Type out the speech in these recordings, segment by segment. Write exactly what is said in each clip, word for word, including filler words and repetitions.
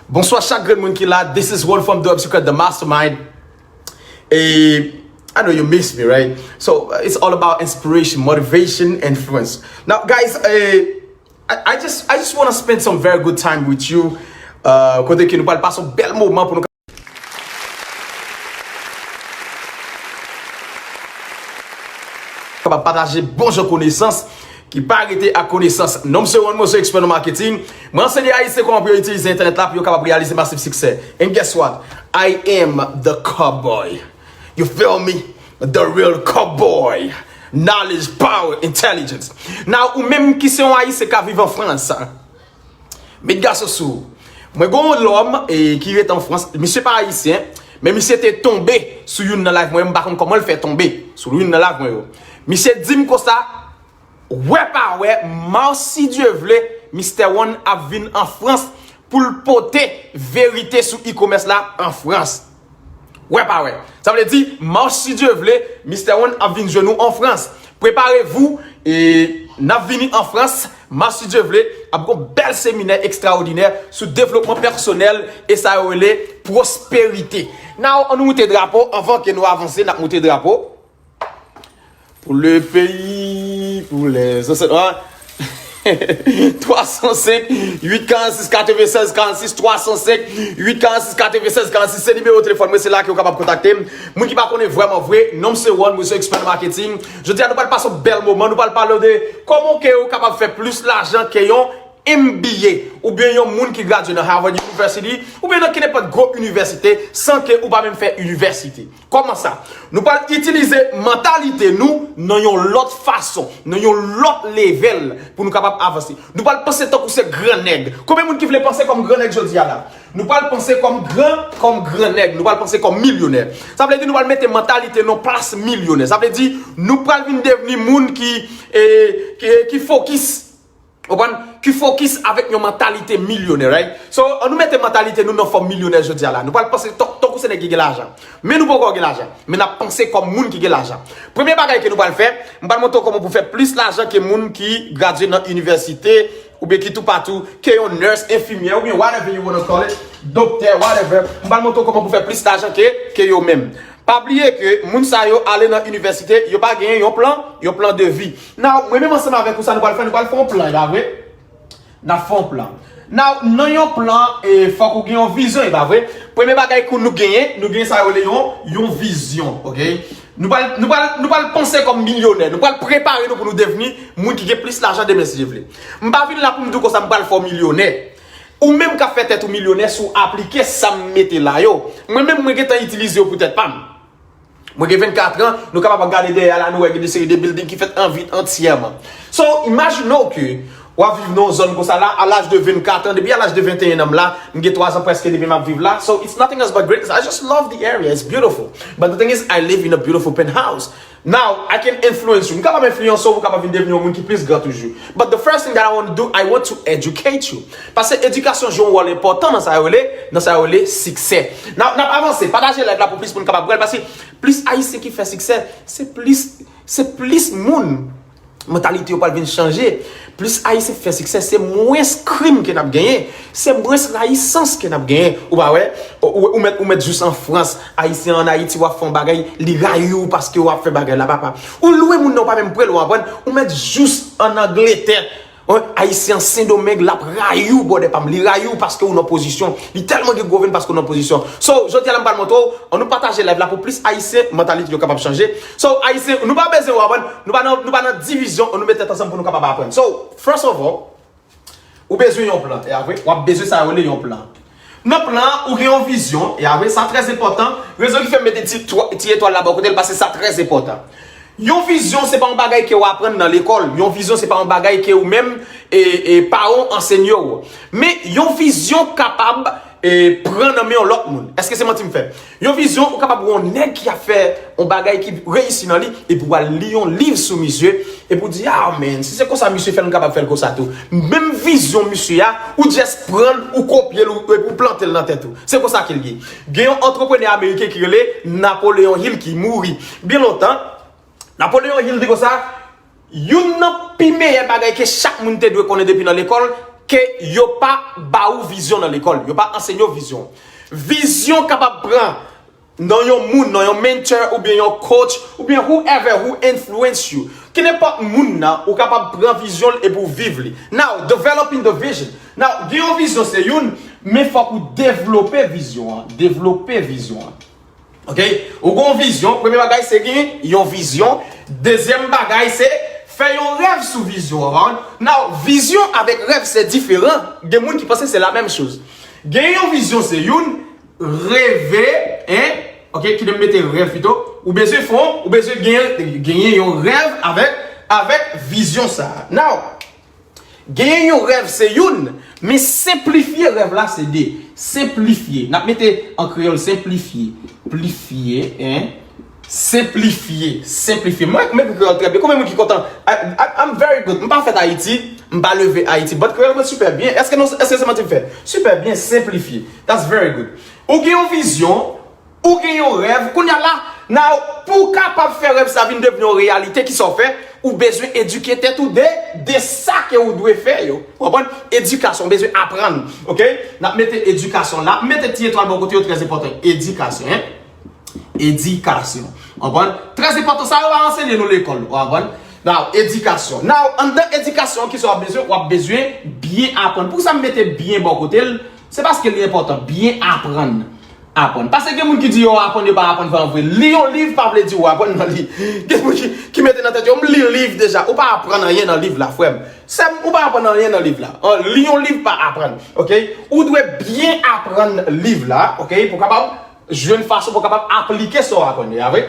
Bonswa chak grenn moun ki la. This is One from the Obscure, the Mastermind. E I know you miss me, right? So uh, it's all about inspiration, motivation, influence. Now, guys, uh, I, I just I just want to spend some very good time with you. Uh, kote ke nou pral pase yon bèl moman pou nou kapab pataje bon jan konesans ki pa rete ak konesans. Non, m se One, mwen se ekspè nan marketing. Mwen ansenye Ayisyen kòman pou yo itilize entènèt la pou yo kapab reyalize masiv siksè. And guess what? I am the cowboy. You feel me? The real cowboy. Knowledge, power, intelligence. Now, ou menm ki se yon Ayisyen k ap viv an Frans, met gason sou ou. Mwen gen yon lòm e, ki ret an Frans. Misye pa ayisyen, men misye te tonbe sou youn nan live mwen. M pa konn kòman l fè tonbe sou youn nan live mwen yo. Misye di m konsa, wè pa wè, mars si Dye vle, Mistè One ap vin an Frans pou l pote verite sou e-commerce la an Frans. Wè pa wè. Sa vle di, mars si Dye vle, Mistè One ap vin jwenn ou an Frans. Preparevou, e n ap vini an Frans, mars si Dye vle, ap gon bèl seminè ekstraòdinè sou devlopman pèsonèl e sa yo rele pwosperite. Now, ann nou moute drapo, anvan ke nou avanse, n ap moute drapo. Pou le peyi, pou lè zansèt. Twa san senk, uit karannsis, katrevennsèz karannsis, twa san senk, uit karannsis, katrevennsèz karannsis, se nimewo telefòn mwen, se la ke w kapab kontakte m. Moun ki pa konnen vrèman vre, non m se One, mwen se ekspè nan marketing. Jodi a, nou pral pase yon bèl moman, nou pral pale de kòman ke ou kapab fè plis lajan ke yon M B A, oubyen yon moun ki gradye nan Harvard University, oubyen nan kenenpòt gwo inivèsite, san ke ou pa menm fè inivèsite. Kòman sa? Nou pral itilize mantalite nou nan yon lòt fason, nan yon lòt level pou nou kapab avanse. Nou pral panse tankou se gran nèg. Konbyen moun ki vle panse kòm gran nèg jodi a la? Nou pral panse kòm gran, kòm gran nèg. Nou pral panse kòm milyonè. Sa vle di nou pral mete mantalite nan plas milyonè. Sa vle di nou pral vin devni moun ki, e, ki, ki fokis. Konprann? Ki fokis avèk yon mantalite milyonè, right? So, ann nou mete mantalite nou nan fòm milyonè jodi a la. Nou pral panse tan- tankou se nèg ki gen lajan. Men nou poko gen lajan. Men n ap panse kòm moun ki gen lajan. Premye bagay ke nou pral fè, m pral montre w kòman pou fè plis lajan ke moun ki gradye nan inivèsite, oubyen ki toupatou, ke yon nurse, enfimyè, oubyen whatever you wanna call it, doktè, whatever. M pral montre w kòman pou fè plis lajan ke, ke yo menm. Pa bliye ke moun sa yo ale nan inivèsite, yo pa genyen yon plan, yon plan de vi. Now, mwen menm ansanm avèk ou, sa nou pral fè, nou pral fè yon plan, e pa vre? N ap fè yon plan. Now, nan yon plan, e, fòk ou gen yon vizyon, e pa vre? Premye bagay ke nou genyen, nou genyen sa yo rele yon, yon vizyon, oke? Nou pral, nou pral, nou pral panse kòm milyonè, nou pral prepare nou pou nou devni moun ki gen plis lajan demen si Dye vle. M pa vin la pou m di w konsa m pral fè w milyonè. Ou menm k ap fè tèt ou milyonè si w aplike sa m mete la yo. Mwen menm, mwen gentan itilize yo pou tèt pa m. Mwen gen vennkat an, nou kapab ap gade dèyè la, nou wè gen de seri de building ki fèt an vit antyèman. So, imajine w ke w ap viv nan yon zòn konsa la, a laj de vennkat an, depi a laj de venteyen an m la, m gen twa zan prèske depi m ap viv la. So, it's nothing else but greatness. I just love the area. It's beautiful. But the thing is, I live in a beautiful penthouse. Now, I can influence you. M kapab enfliyanse w, ou kapab vin devni yon moun ki plis gran toujou. But the first thing that I want to do, I want to educate you. Paske edikasyon jwe yon wòl enpòtan nan sa yo rele, nan sa yo rele siksè. N ap, n ap avanse, pataje live la pou plis moun kapab wè l, paske plis Ayisyen ki fè siksè, se plis, se plis moun mantalite yo pral vin chanje. Plis Ayisyen fè siksè, se mwens krim ke n ap genyen, se mwens rayisans ke n ap genyen. Ou pa wè? Ou, ou, ou mèt, ou mèt jis an Frans, Ayisyen an Ayiti, w ap fè yon bagay, li rayi w paske w ap fè bagay la, papa. Ou lwen moun nan, ou pa menm pre l, w konprann? Ou mèt jis an Angletè, Ayisyen an Sendomeng, l ap rayi w, brother pa m, li rayi w paske w nan pozisyon. Li tèlman gen gwo venn paske w nan pozisyon. So, jodi a la, m pral montre w, ann nou pataje live la pou plis Ayisyen, mantalite yo kapab chanje. So, Ayisyen, nou pa bezwen, w konprann? Nou pa nan, nou pa nan divizyon, ann nou met tèt ansanm pou nou kapab aprann. So, first of all, ou bezwen yon plan, e apre, w ap bezwen sa yo rele yon plan. Nan plan an, ou gen yon vizyon, e apre, sa trè enpòtan. Rezon ki fè m mete ti, ti etwal la bò kote l, paske sa trè enpòtan. Yon vizyon, se pa yon bagay ke w aprann nan lekòl. Yon vizyon, se pa yon bagay ke ou menm, e, e paran w ansenye w. Men, yon vizyon kapab, e, pran nan men yon lòt moun. Èske se manti m fè? Yon vizyon, ou kapab wè yon nèg ki ap fè yon bagay ki reyisi nan li, epi w al li yon liv sou misye, epi w di, ah, man, si se konsa misye fè l, m kapab fè l konsa tou. Menm vizyon misye a, ou just pran l, ou kopye l, ou, epi w plante l nan tèt ou. Se konsa ke l ye. Gen yon antreprenè ameriken ki rele Napoleon Hill ki mouri byen lontan. Napoleon Hill di konsa, youn nan pi meyè bagay ke chak moun te dwe konnen depi nan lekòl, ke yo pa ba ou vizyon nan lekòl. Yo pa ansenye w vizyon. Vizyon kapab pran nan yon moun, nan yon mentor, oubyen yon coach, oubyen whoever who influence you. Kenenpòt moun nan, ou kapab pran vizyon l epi w viv li. Now, developing the vision. Now, gen yon vizyon se youn, men fòk ou devlope vizyon an. Devlope vizyon an. Ok? Ou gen yon vizyon, premye bagay se gen yon vizyon. Dezyèm bagay se fè yon rèv sou vizyon an. Now, vizyon avèk rèv se diferan. Gen moun ki panse se la menm choz. Gen yon vizyon se youn, reve, en, ok, kite m mete rèv pito. Ou bezwen fon, ou bezwen genyen, genyen yon rèv avèk, avèk vizyon sa a. Now, genyen yon rèv se youn, men senplifye rèv la se de. Senplifye. N ap mete an kreyòl senplifye. Plifye, en. Senplifye, senplifye. Mwen, mwen ekri kreyòl trè byen. Konbyen moun ki kontan? I, I, I'm very good. M pa fèt Ayiti, m pa leve Ayiti. But kreyòl mwen sipè byen. Èske nou, èske se manti m fè? Sipè byen, senplifye. That's very good. Ou gen yon vizyon, ou gen yon rèv. Kounye a la, now, pou w kapab fè rèv sa vin devni yon reyalite, kisa w fè? Ou bezwen edike tèt ou de, de sa ke ou dwe fè yo. Ou konprann? Edikasyon, ou bezwen aprann. Ok? N ap mete edikasyon la. Mete ti etwal bò kote yo, trè enpòtan. Edikasyon, en? Edikasyon. Ou konprann? Trè enpòtan. Sa yo pa ansenye nou lekòl. Ou konprann? Now, edikasyon. Now, anndan edikasyon, kisa w ap bezwen? W ap bezwen byen aprann. Poukisa m mete byen bò kote l? Se paske li enpòtan. Byen aprann. Aprann. Paske gen moun ki di yo aprann, yo pa aprann vrèman vre. Li yon liv pa vle di w aprann nan li. Gen moun ki, ki mete nan tèt yo, m li liv deja. Ou pa aprann anyen nan liv la, frè m. Sè m, ou pa aprann anyen nan liv la. An, li yon liv pa aprann. Ok? Ou dwe byen aprann liv la, ok? Pou w kapab jwenn fason pou w kapab aplike sa w aprann yo, a vre?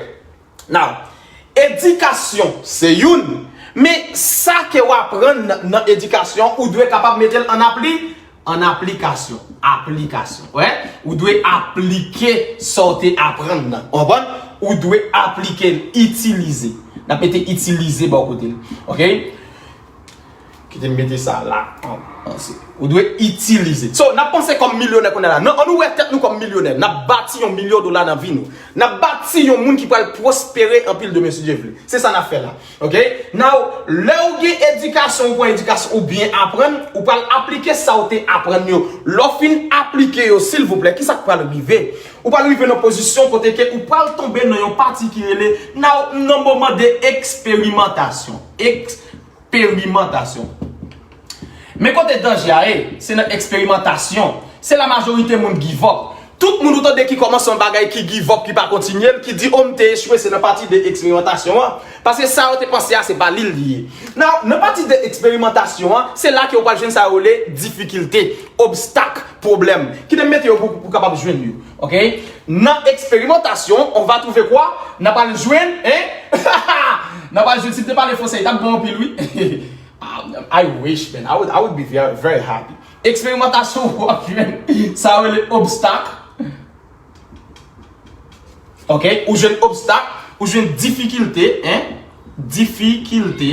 Now, edikasyon se youn, men sa ke w aprann nan, nan edikasyon, ou dwe kapab mete l an apli, an aplikasyon. Aplikasyon. Wè? Ou dwe aplike sa w te aprann nan. Ou konprann? Ou dwe aplike l, itilize. N ap mete itilize bò kote l. Ok? Kite m mete sa la. An, an, se, ou dwe itilize. So, n ap panse kòm milyonè kounye a la. Non, ann nou wè tèt nou kòm milyonè. N ap bati yon milyon dola nan vi nou. N ap bati yon moun ki pral pwospere anpil demen si Dye vle. Se sa n ap fè la. Ok? Now, lè ou gen edikasyon, ou pran edikasyon, ou byen aprann, ou pral aplike sa ou te aprann yo. Lè w fin aplike yo, silvouplè, kisa k pral rive? Ou pral rive nan pozisyon kote ke ou pral tonbe nan yon pati ki rele, now, nan moman de eksperimantasyon. Eks-, eksperimantasyon. Men kote danje a ye, se nan eksperimantasyon. Se la majorite moun give up. Tout moun ou tande ki kòmanse yon bagay ki give up, ki pa kontinye l, ki di, "O, m te echwe," se nan pati de eksperimantasyon an. Paske sa yo te panse a, se pa li l ye. Nan, nan pati de eksperimantasyon an, se la ke ou pral jwenn sa yo rele difikilte, obstak, pwoblèm. Kite m mete yo pou, pou kapab jwenn yo. Ok? Nan eksperimantasyon, on va trouve kwa? N ap al jwenn, en? N ap al jwenn, si m te pale fransè, li t ap bon anpil, wi. Ah, I wish, man. I would, I would be very, very happy. Eksperimantasyon, w ap jwenn sa yo rele obstak. Ok? Ou jwenn obstak, ou jwenn difikilte, en? Difikilte.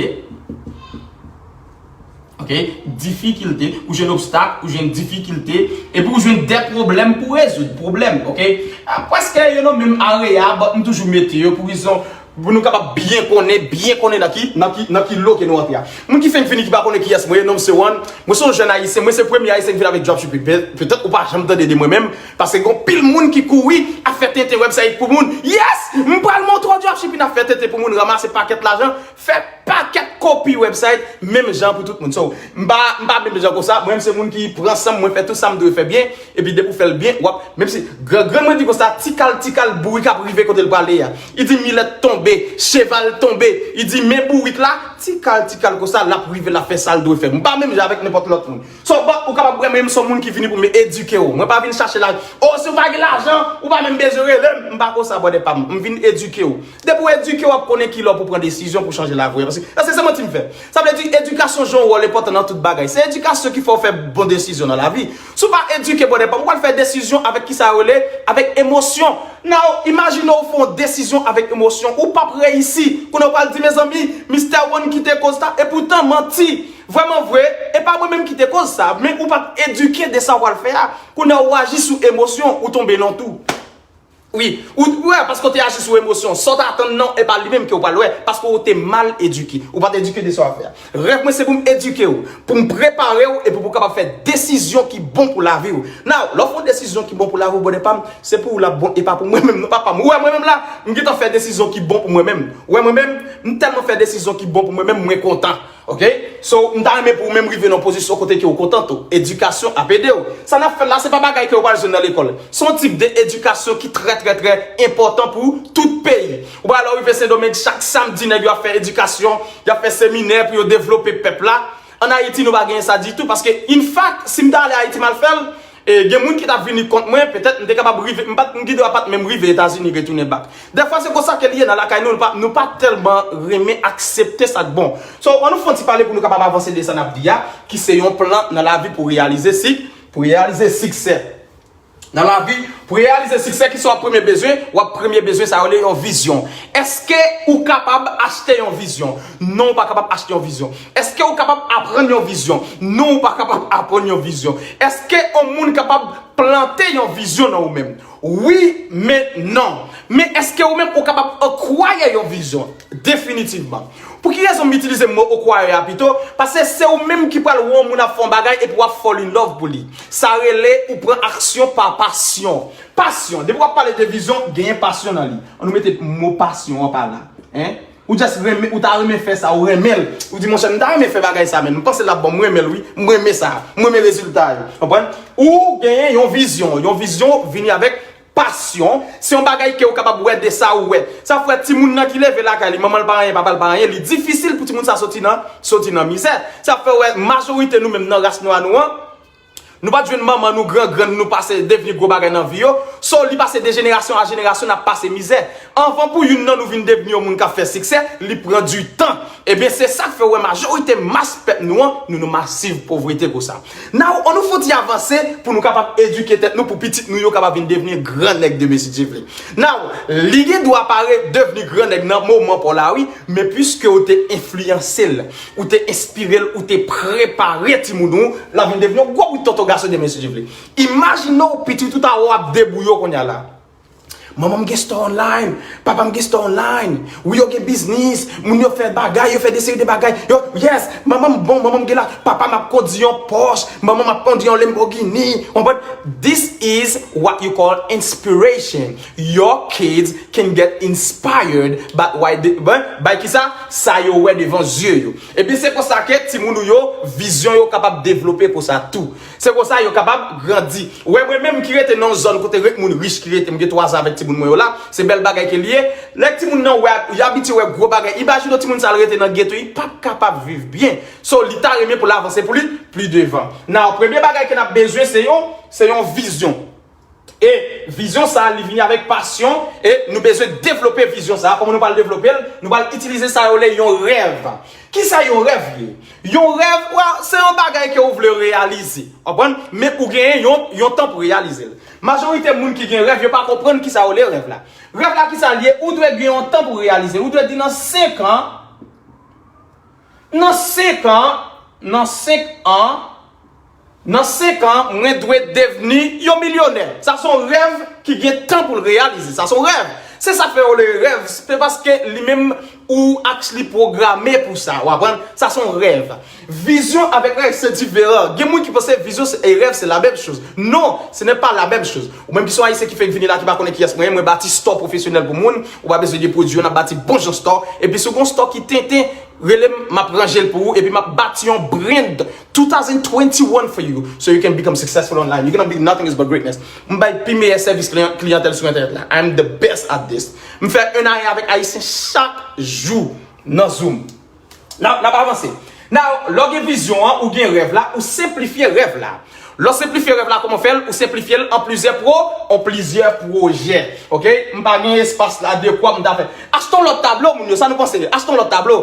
Ok? Difikilte, ou jwenn obstak, ou jwenn difikilte, epi ou jwenn de pwoblèm pou rezoud. Pwoblèm, ok? Ah, prèske yo nan menm area, but m toujou mete yo pou rezon, pou nou kapab byen konnen, byen konnen nan ki, nan ki, nan ki lo ke nou antre a. Moun ki fenk vini ki pa konnen kiyès mwen ye, non m se One, mwen se yon jèn ayisyen, mwen se premye ayisyen ki vin avèk dropshipping. Pe-, petèt ou pa janm tande de mwen menm, paske gen anpil moun ki kouri ap fè tenten website pou moun. Yes! M pral montre w dropshipping ap fè tenten pou moun, ranmase pakèt lajan, fè pakèt kopi website, menm jan pou tout moun. So, m pa, m pa menm jan konsa, mwen menm se moun ki pran san m, mwen fè tout sa m dwe fè byen, epi depi w fè l byen, w ap, menm si gran, grann mwen di konsa, ti kal, ti kal bourik ap rive kote l prale a. Li di milèt tonbe, cheval tonbe, li di men bourik la, ti kal, ti kal konsa, l ap rive, l ap fè sa l dwe fè. M pa menm jan avèk nenpòt lòt moun. So, but, ou kapab wè mwen menm se yon moun ki vini pou m edike w. Mwen pa vin chache la, o, si w pa gen lajan, ou pa menm bezwen rele m, m pa konsa, brother pa m. M vin edike w. Depi w edike, w ap konnen kilè w pou pran desizyon pou chanje lavi w. Paske, èske se manti m fè? Sa vle di, edikasyon jwe yon wòl enpòtan nan tout bagay. Se edikasyon ki fè w fè bon desizyon nan lavi. Si w pa edike, brother pa m, ou pral fè desizyon avèk kisa yo rele, avèk emosyon. Now, imajine w fè yon desizyon avèk emosyon, ou p ap reyisi. Kounye a w pral di, mezanmi, Mister One ki te koz sa, epoutan manti. Vrèman vre, e pa mwen menm ki te koz sa, men ou pa t edike de sa w pral fè a. Kounye a w aji sou emosyon, ou tonbe nan tou. Wi, ou wè, paske w te aji sou emosyon. Sa w t atann nan, e pa li menm ke w pral wè, paske w te mal edike. Ou pa t edike de sa w ap fè a. Rèv mwen se pou m edike w, pou m prepare w epi pou w kapab fè desizyon ki bon pou lavi w. Now, lè w fè yon desizyon ki bon pou lavi w, brother pa m, se pou ou l ap bon, e pa pou mwen menm, non, papa m. Ou wè mwen menm la, m gentan fè desizyon ki bon pou mwen menm. Ou wè mwen menm, m tèlman fè desizyon ki bon pou mwen menm, mwen kontan. Ok? So, m ta renmen pou ou menm rive nan pozisyon kote ke ou kontan tou. Edikasyon ap ede w. Sa n ap fè la, se pa bagay ke ou pral jwenn nan lekòl. Se yon tip de edikasyon ki trè, trè, trè enpòtan pou tout peyi. Ou pa wè lè w rive Sendomeng, chak samdi, nèg yo ap fè edikasyon, y ap fè seminè pou yo devlope pèp la. Ann Ayiti, nou pa genyen sa ditou, paske, in fact, si m ta ale Ayiti, m al fè l, e, gen moun ki t ap vini kont mwen, petèt m te kapab rive, m pa t, m gen dwa pa t menm rive Etazini, retounen back. Dèfwa, se konsa ke l ye nan lakay nou, nou pa, nou pa tèlman renmen aksepte sa k bon. So, ann nou fè yon ti pale pou nou kapab avanse de sa n ap di a, ki se yon plan nan lavi pou reyalize sik-, pou reyalize siksè. Nan lavi, pou reyalize siksè, kisa w ap premye bezwen? W ap premye bezwen sa yo rele yon vizyon. Èske ou kapab achte yon vizyon? Non, ou pa kapab achte yon vizyon. Èske ou kapab aprann yon vizyon? Non, ou pa kapab aprann yon vizyon. Èske yon moun kapab plante yon vizyon nan ou menm? Wi, men non. Men èske ou menm ou kapab akwayè yon vizyon? Definitivman. Pou ki rezon m itilize mo akwayè a pito? Paske se ou menm ki pral wè yon moun ap fè yon bagay epi w ap fall in love pou li. Sa rele ou pran aksyon pa pasyon. Pasyon. Depi w ap pale de vizyon, genyen pasyon nan li. Ann nou mete mo pasyon an pa la. Hein? Ou just renmen, ou ta renmen fè sa, ou renmen l. Ou di, monchè, m ta renmen fè bagay sa, men m panse l ap bon, m renmen l, wi. M renmen sa. M renmen rezilta yo. Konprann? Ou genyen yon vizyon. Yon vizyon vini avèk pasyon. Se yon bagay ke ou kapab wè de sa ou wè. Sa fè timoun nan ki leve lakay li, manman l pa anyen, papa l pa anyen, li difisil pou timoun sa soti nan, soti nan mizè. Sa fè wè majorite nou menm nan ras nwa nou an, nou pa t jwenn manman nou, gran grann nou pase devni gwo bagay nan vi yo. So, li pase de jenerasyon a jenerasyon, n ap pase mizè. Anvan pou youn nan nou vin devni yon moun k ap fè siksè, li pran du tan. Ebyen, se sa k fè w wè majorite mas pèp nou an, nou nan masiv povrete konsa. Now, ann nou fè yon ti avanse pou nou kapab edike tèt nou, pou pitit nou yo kapab vin devni gran nèg de mesye Dye vle. Now, li gen dwa parèt devni gran nèg nan moman pa w la, wi, men piske w te enfliyanse l, ou te enspire l, ou te prepare timoun ou, l ap vin devni yon gwo bout tonton gason de mesye Dye vle. Imajine w, pitit ou ta wè w ap debouye w kounye a la. Manman m gen store online, papa m gen store online. Wi, yo gen biznis, moun yo fè bagay, yo fè de seri de bagay. Yo, yes, manman m bon, manman m gen la, papa m ap kondi yon Porsche, manman m ap kondi yon Lamborghini. Konprann? This is what you call inspiration. Your kids can get inspired by, why they, by, by ki sa? Sa yo wè devan zye yo. Epi se konsa ke timoun ou yo, vizyon yo kapab devlope konsa tou. Se konsa yo kapab grandi. Ou wè mwen menm ki rete nan yon zòn kote rete moun rich ki rete, m gen twa zan avèk timoun mwen yo la, se bèl bagay ke li ye. Lè timoun nan wè, y abitye wè gwo bagay, imajine w timoun sa al rete nan geto, li p ap kapab viv byen. So, li ta renmen pou l avanse pou li pi devan. Now, premye bagay ke n ap bezwen, se yon, se yon vizyon. E vizyon sa a, li vini avèk pasyon, e nou bezwen devlope vizyon sa a. Kòman nou pral devlope l? Nou pral itilize sa yo rele yon rèv. Kisa yon rèv ye? Yon rèv, well, se yon bagay ke ou vle reyalize. Konprann? Men ou genyen yon, yon tan pou reyalize l. Majorite moun ki gen rèv, yo pa konprann kisa yo rele rèv la. Rèv la, kisa l ye? Ou dwe gen yon tan pou reyalize l. Ou dwe di nan senk an, nan senk an, nan senk an, nan senk an, mwen dwe devni yon milyonè. Sa se yon rèv ki gen tan pou l reyalize. Sa se yon rèv. Se sa k fè yo rele rèv. Se paske li menm ou actually pwograme pou sa. Ou konprann? Sa se yon rèv. Vizyon avèk rèv se diferan. Gen moun ki panse vizyon se, e rèv se la menm choz. Non, ce n'est pas la même chose. Ou menm ki se yon Ayisyen ki fenk vini la, ki pa konnen kiyès mwen ye, mwen bati store pwofesyonèl pou moun. Ou pa bezwen gen pwodui yo, n ap bati bon jan store. Epi si w gen yon store ki tenten, rele m, m ap ranje l pou ou, epi m ap bati yon brand two thousand twenty-one for you, so you can become successful online. You cannot be nothing is but greatness. M bay pi meyè sèvis kliyan, kliyantèl sou entènèt la. I am the best at this. M fè un à un avèk Ayisyen chak jou nan Zoom. N ap, n ap avanse. Now, lè w gen vizyon an, ou gen rèv la, ou senplifye rèv la. Lè w senplifye rèv la, kòman w fè l? Ou senplifye l an plizyè pwo, an plizyè pwojè. Ok? M pa gen espas la dekwa pou m ta fè. Achte yon lòt tablo, moun yo. Sa nou panse? Achte yon lòt tablo.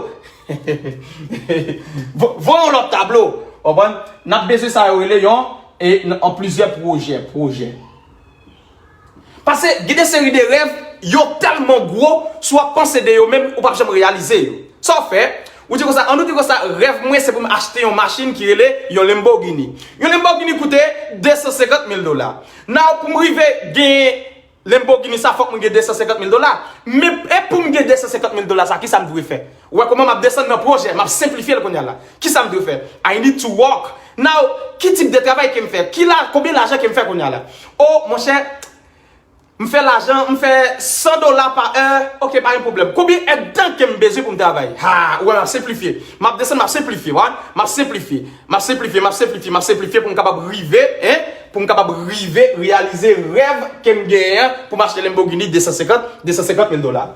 Vo-, voye yon lòt tablo. Konprann? N ap bezwen sa yo rele yon, e, n-, an plizyè pwojè, pwojè. Paske gen de seri de rèv, yo tèlman gwo, si w ap panse de yo menm, ou p ap janm reyalize yo. Sa w fè? Ou di konsa, ann nou di konsa, rèv mwen se pou m achte yon machin ki rele yon Lamborghini. Yon Lamborghini koute de san senkant mil dola. Now, pou m rive gen Lamborghini sa fòk mwen gen de san senkant mil dola. Men e pou m gen de san senkant mil dola sa, ki sa m dwe fè? Ou wè kòman m ap desann nan pwojè, m ap senplifye l kounye a la. Ki sa m dwe fè? I need to work. Now, ki tip de travay ke m fè? Ki la, konbyen lajan ke m fè kounye a la? O, monchè, m fè lajan, m fè san dola pa è. Ok, pa gen pwoblèm. Konbyen èdtan ke m bezwen pou m travay? Ha, ou wè, m ap senplifye. M ap desann, m ap senplifye, w wè? M ap senplifye. M ap senplifye, m ap senplifye, m ap senplifye pou m kapab rive, en, pou m kapab rive reyalize rèv ke m genyen an, pou m achte Lamborghini de san senkant, de san senkant mil dola.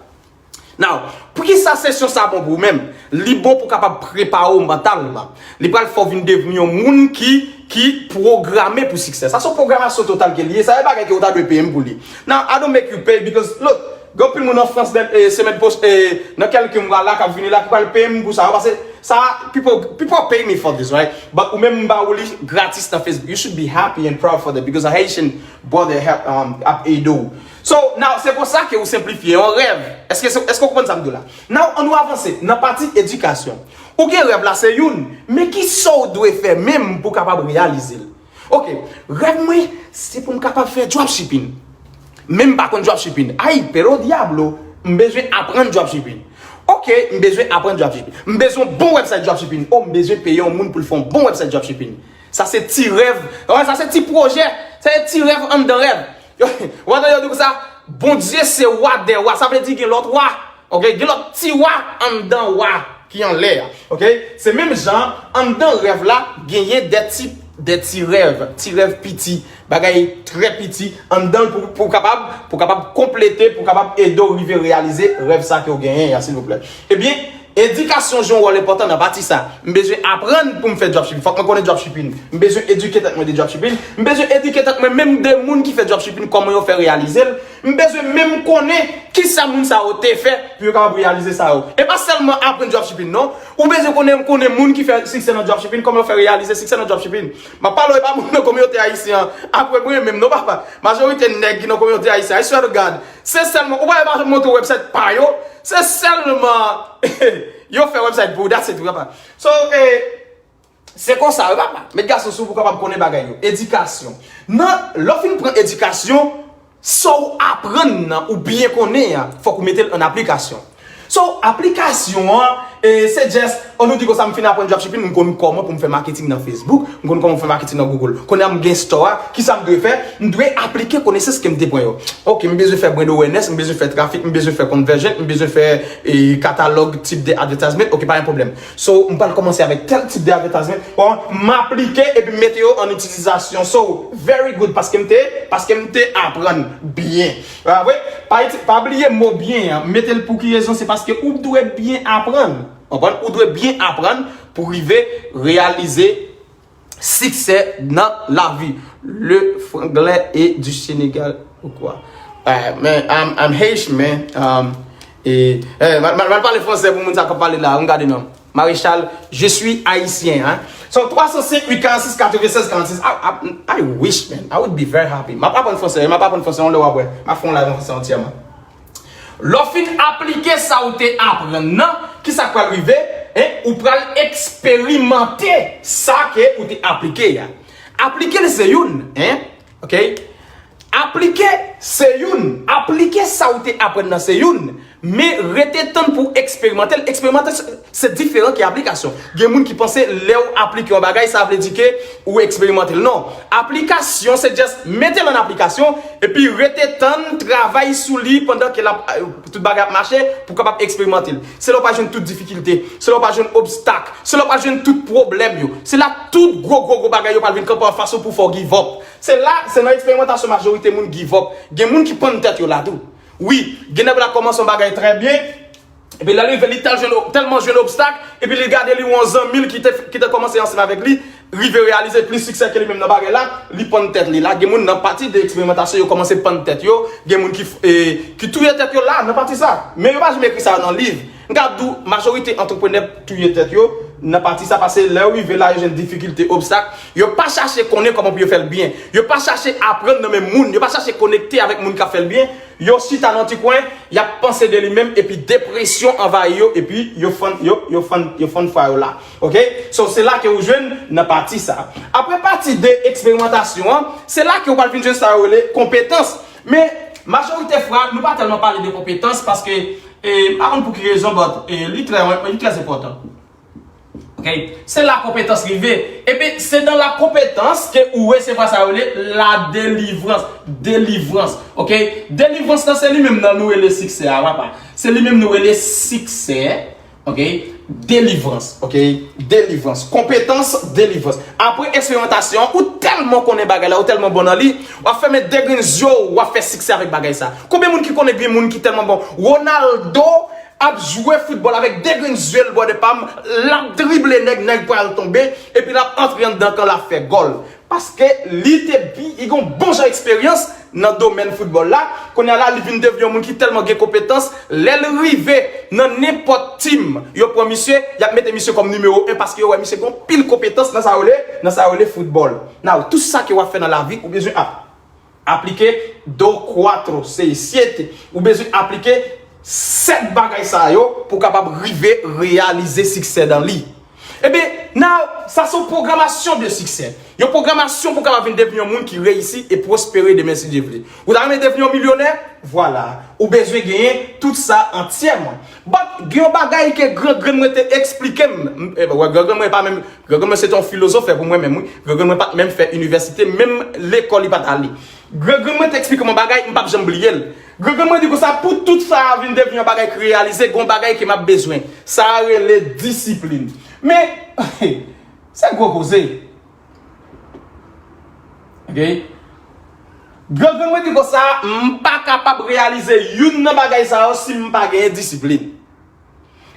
Now, poukisa sesyon sa bon pou ou menm? Li bon pou kapab prepare w mantalman. Li pral fè w vin devni yon moun ki, ki pwograme pou siksè. Sa se yon pwogramasyon total ke li ye. Sa e bagay ke ou ta dwe peye m pou li. Now, I don't make you pay because, look, gen anpil moun an Frans, eh, semèn pwos-, eh, nan kèlke mwa la k ap vini la, ki pral peye m pou sa. Paske sa, people, people pay me for this, right? But ou menm m ba ou li gratis nan Facebook. You should be happy and proud for that because a Haitian brother help, um, ap ede w. So, now, se konsa ke ou senplifye yon rèv. Èske, èske ou konprann sa m di w la? Now, ann nou avanse nan pati edikasyon. Ou gen rèv la, se youn. Men ki sa w dwe fè menm pou w kapab reyalize l? Ok, rèv mwen, se pou m kapab fè dropshipping. Men m pa konn dropshipping. Ay, pero diablo, m bezwen aprann dropshipping. Ok, m bezwen aprann dropshipping. M bezwen yon bon website dropshipping. Oh, m bezwen peye yon moun pou l fè yon bon website dropshipping. Sa se ti rèv. Wè, sa se ti pwojè. Sa se ti rèv anndan rèv. Yo, w ap tande yo di konsa, Bondye se wa dè wa. Sa vle di gen lòt wa. Ok, gen lòt ti wa anndan wa ki anlè a. Ok, se menm jan, anndan rèv la, genyen de ti, de ti rèv, ti rèv piti, bagay trè piti anndan l pou, pou kapab, pou kapab konplete, pou kapab ede w rive reyalize rèv sa ke w genyen an, silvouplè. Ebyen, edikasyon jwe yon wòl enpòtan nan pati sa. M bezwen aprann pou m fè dropshipping. Fòk mwen konnen dropshipping. M bezwen edike tèt mwen de dropshipping. M bezwen edike tèt mwen menm de moun ki fè dropshipping, kòman yo fè reyalize l. M bezwen menm konnen kisa moun sa yo te fè pou yo kapab reyalize sa yo. E pa sèlman aprann dropshipping, non. Ou bezwen konnen, konnen moun ki fè siksè nan dropshipping, kòman yo fè reyalize siksè nan dropshipping. M ap pale w, e pa moun nan kominote ayisyen an. Apre mwen menm, non, papa. Majorite nèg ki nan kominote ayisyen, I swear to God. Se sèlman, ou pa wè pa montre website pa yo. Se sèlman, yo fè website pou ou, that's it, papa. So, eh, Se konsa, wi, papa. Met gason sou pou kapab konnen bagay yo. Edikasyon. Nan, lè w fin pran edikasyon, sa w aprann nan, ou byen konnen an, fòk ou mete l an aplikasyon. So, aplikasyon an, e, se just, an nou di konsa, m fin aprann dropshipping, m konn kòman pou m fè marketing nan Facebook, m konn kòman pou m fè marketing nan Google. Kounye a m gen store a, kisa m dwe fè? M dwe aplike konesans ke m te pran yo. Ok, m bezwen fè brand awareness, m bezwen fè traffic, m bezwen fè conversion, m bezwen fè, e, katalòg, tip de advertisement. Ok, pa gen pwoblèm. So, m pral kòmanse avèk tèl tip de advertisement. Bon, m aplike epi m mete yo an itilizasyon. So, very good, paske m te, paske m te aprann byen. Pa vre? Pa iti-, pa bliye mo byen an. Mete l pou ki rezon? Se paske ou dwe byen aprann. Konprann? Ou dwe byen aprann pou rive reyalize siksè nan lavi. Le franglais est du Sénégal ou quoi? Eh, man, I'm, I'm Haitian, man. Um, e, eh, mal, mal, mal pale fransè pou moun sa k ap pale la. Ou gade non. Maréchal, je suis haïtien, hein. So, twa san senk uit karannsis katrevennsèz karannsis. I, I, I wish, man. I would be very happy. M ap aprann fransè, m ap aprann fransè, yon lè w ap wè. M ap fè yon live an fransè antyèman. Lè w fin aplike sa ou te aprann nan, kisa k pral rive? En, ou pral eksperimante sa ke ou te aplike a. Aplike l se youn, en, ok? Aplike se youn. Aplike sa ou te aprann nan se youn. Men rete tann pou w eksperimante l. Eksperimante se, se diferan ke aplikasyon. Gen moun ki panse lè w aplike yon bagay, sa vle di ke ou eksperimante l. Non. Aplikasyon, se just mete l an aplikasyon, epi rete tann, travay sou li pandan ke l ap, tout bagay ap mache, pou w kapab eksperimante l. Se lè w pa jwenn tout difikilte, se lè w pa jwenn obstak, se lè w pa jwenn tout pwoblèm yo. Se la tout gwo, gwo, gwo bagay yo pral vin kanpe anfas ou pou fè w give up. Se la, se nan eksperimantasyon majorite moun give up. Gen moun ki pann tèt yo la tou. Wi, gen nèg la kòmanse yon bagay trè byen, epi lè l rive, li tèl jwenn, tèlman jwenn obstak, epi li gade li wè yon zanmi l ki te, ki te kòmanse ansanm avèk li, rive reyalize plis siksè ke li menm nan bagay la, li pann tèt li la. Gen moun nan pati de eksperimantasyon, yo kòmanse pann tèt yo, gen moun ki, e, ki touye tèt yo la, nan pati sa. Men yo pa janm ekri sa nan liv. M ka di w, majorite antreprenè touye tèt yo nan pati sa, paske lè yo rive la, yo jwenn difikilte, obstak, yo pa chache konnen kòman pou yo fè l byen. Yo pa chache aprann nan men moun, yo pa chache konekte avèk moun k ap fè l byen. Yo chita nan ti kwen, y ap panse de li menm, epi depresyon anvayi yo, epi yo fann, yo, yo fann, yo fann fwa yo la. Ok? So, se la ke ou jwenn nan pati sa. Apre pati de eksperimantasyon an, se la ke ou pral vin jwenn sa yo rele konpetans. Men, Majorite fwa, nou pa tèlman pale de konpetans paske, e, m pa konn pou ki rezon, but, e, li trè, li trè enpòtan. Ok? Se la konpetans rive. Epi, se nan la konpetans ke ou resevwa sa yo rele la delivrans. Delivrans. Ok? Delivrans lan, se li menm nan nou rele siksè a, papa. Se li menm nou rele siksè. Ok? Delivrans. Ok? Delivrans. Konpetans, delivrans. Apre eksperimantasyon, ou tèlman konnen bagay la, ou tèlman bon nan li, w ap fèmen de grenn zye w, w ap fè siksè avèk bagay sa. Konbyen moun ki konnen gen moun ki tèlman bon? Ronaldo ap jwe foutbòl avèk de grenn zye l bò de pa m, l ap drible nèg, nèg pral tonbe, epi l ap antre anndan kan l ap fè gòl. Paske li te bi, li gen yon bon jan eksperyans nan domèn foutbòl la. Kounye a la, li vin devni yon moun ki tèlman gen konpetans. Lè l rive nan nenpòt team, yo pran misye, y ap mete misye kòm nimewo en paske yo wè misye gen yon pil konpetans nan sa yo rele, nan sa yo rele foutbòl. Now, tout sa ke w ap fè nan lavi, ou bezwen ap aplike dos, cuatro, seis, siete. Ou bezwen aplike sèt bagay sa yo pou w kapab rive reyalize siksè nan li. Ebyen, now, sa se yon pwogramasyon de siksè. Yon pwogramasyon pou w kapab vin devni yon moun ki reyisi e pwospere demen si Dye vle. Ou ta renmen devni yon milyonè? Vwala. Ou bezwen genyen tout sa antyèman. But, gen yon bagay ke gran grann mwen te eksplike m. M, e, wè, gran grann mwen pa menm, gran grann mwen se te yon filozofè pou mwen menm, wi. Gran grann mwen pa t menm fè inivèsite, menm lekòl li pa t ale. Gran grann mwen te eksplike m yon bagay, m p ap janm bliye l. Gran grann mwen di konsa, pou tout sa a vin devni yon bagay ki reyalize, gen yon bagay ke m ap bezwen. Sa a rele disiplin. Men, se gwo koze. Ok? Gran grann mwen di konsa, m pa kapab reyalize youn nan bagay sa yo si m pa genyen disiplin.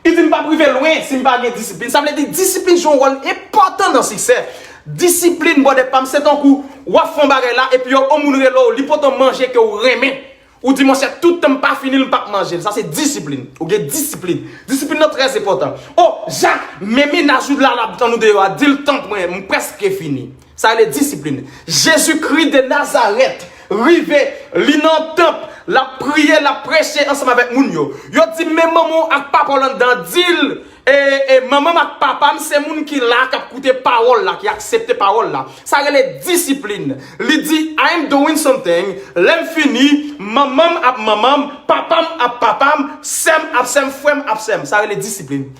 Li di m p ap rive lwen si m pa gen disiplin. Sa vle di disiplin jwe yon wòl enpòtan nan siksè. Disiplin, bwè, pa m, se tankou w ap fè yon bagay la, epi yon moun rele w, li pote w manje ke w renmen. Ou di, monchè, tout tan m pa fini l, m p ap manje l. Sa se disiplin. Ou gen disiplin. Disiplin nan trè enpòtan. O, Jak, men mennaj ou la, l ap tann ou deyò a, di l tanpri, m prèske fini. Sa rele disiplin. Jezikri de Nazarèt rive, li nan tanp, l ap priye, l ap preche ansanm avèk moun yo. Yo di, men manman w ak papa w la anndan, di l, e, e, manman m ak papa m se moun ki la, k ap koute pawòl la, ki aksepte pawòl la. Sa rele disiplin. Li di, "I am doing something." Lè m fini, manman m ap manman m, papa m ap papa m, sè m ap sè m, frè m ap sè m. Sa rele disiplin.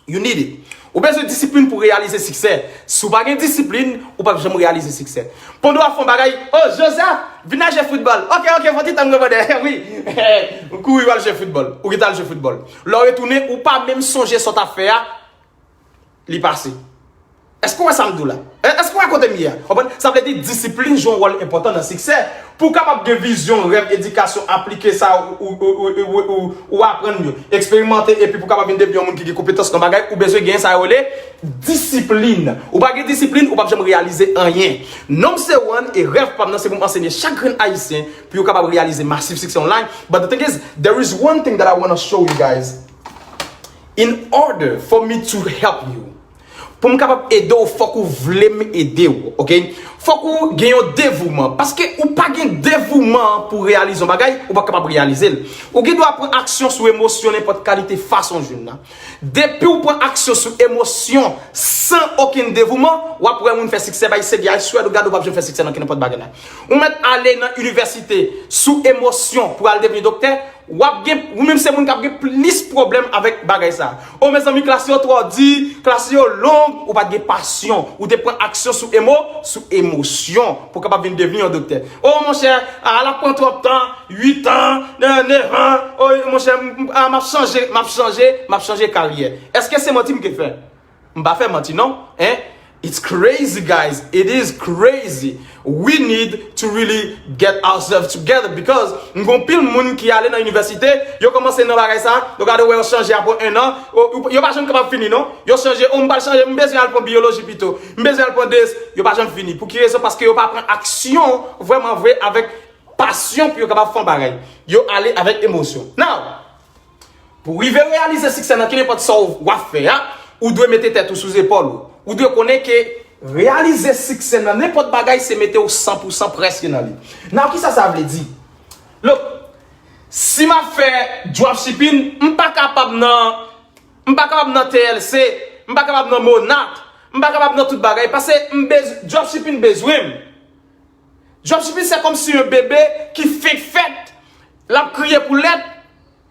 You need it. Ou bezwen disiplin pou reyalize siksè. Si w pa gen disiplin, ou p ap janm reyalize siksè. Pandan w ap fè yon bagay, "O, Joseph, vin al jwe foutbòl." "Ok, ok, fò ti tan m reponn." Wi. Ou kouri w al jwe foutbòl. Ou gentan al jwe foutbòl. Lè w retounen, ou pa menm sonje sa w t ap fè a, li pase. Èske w wè sa m di w la? È, èske w wè kote m ye a? Konprann? Sa vle di disiplin jwe yon wòl enpòtan nan siksè. Pou w kapab gen vizyon, rèv, edikasyon, aplike sa ou, ou, ou aprann yo, eksperimante, epi pou w kapab vin devni yon moun ki gen konpetans nan bagay, ou bezwen gen sa yo rele disiplin. Ou pa gen disiplin, ou p ap janm reyalize anyen. Nonm se one, e rèv pa m nan se pou m ansenye chak grenn Ayisyen pou yo kapab reyalize masiv siksè online. But the thing is, there is one thing that I wanna show you guys. In order for me to help you, pou m kapab ede w, fòk ou vle m ede w, ok? Fòk ou gen yon devouman. Paske ou pa gen devouman pou reyalize yon bagay, ou pa kapab reyalize l. Ou gen dwa pran aksyon sou emosyon nenpòt kalite fason w jwenn nan. Depi w pran aksyon sou emosyon san okenn devouman, w ap wè moun fè siksè, bay sèvyay, swè, ou gade w p ap janm fè siksè nan kenenpòt bagay la. Ou mèt ale nan inivèsite sou emosyon pou al devni doktè, w ap gen, ou menm se moun k ap gen plis pwoblèm avèk bagay sa. O mezanmi, klas yo twò di, klas yo long, ou pa t gen pasyon, ou te pran aksyon sou emo, sou emosyon, pou w kapab vin devni yon doktè. O monchè, a, l ap pran twòp tan, uit an, nè-, nèf an, o monchè, m, m, a, m ap chanje, m ap chanje, m ap chanje karyè. Èske se manti m te fè? M pa fè manti non, en. It's crazy, guys. It is crazy. We need to really get ourselves together because m gon pil moun ki ale nan inivèsite, yo kòmanse nan bagay sa, yo gade wè yo chanje apre en an, o, yo pa janm kapab fini non. Yo chanje, o, m pral chanje, m bezwen al pran biyoloji pito, m bezwen al pran D S, yo pa janm fini. Pou ki rezon? Paske yo pa pran aksyon vrèman vre avèk pasyon pou yo kapab fè yon bagay. Yo ale avèk emosyon. Now, pou w rive reyalize siksè nan kenenpòt sa w ap fè a, ou dwe mete tèt ou sou zepòl ou. Ou dwe konnen ke reyalize siksè nan nenpòt bagay se mete w san pou san prèske nan li. Now, kisa sa vle di? Look, si m ap fè dropshipping, m pa kapab nan, m pa kapab nan T L C, m pa kapab nan Monat, m pa kapab nan tout bagay, paske m bez-, dropshipping bezwen m. Dropshipping, c'est comme si un bébé qui fenk fèt, L ap kriye pou lèt.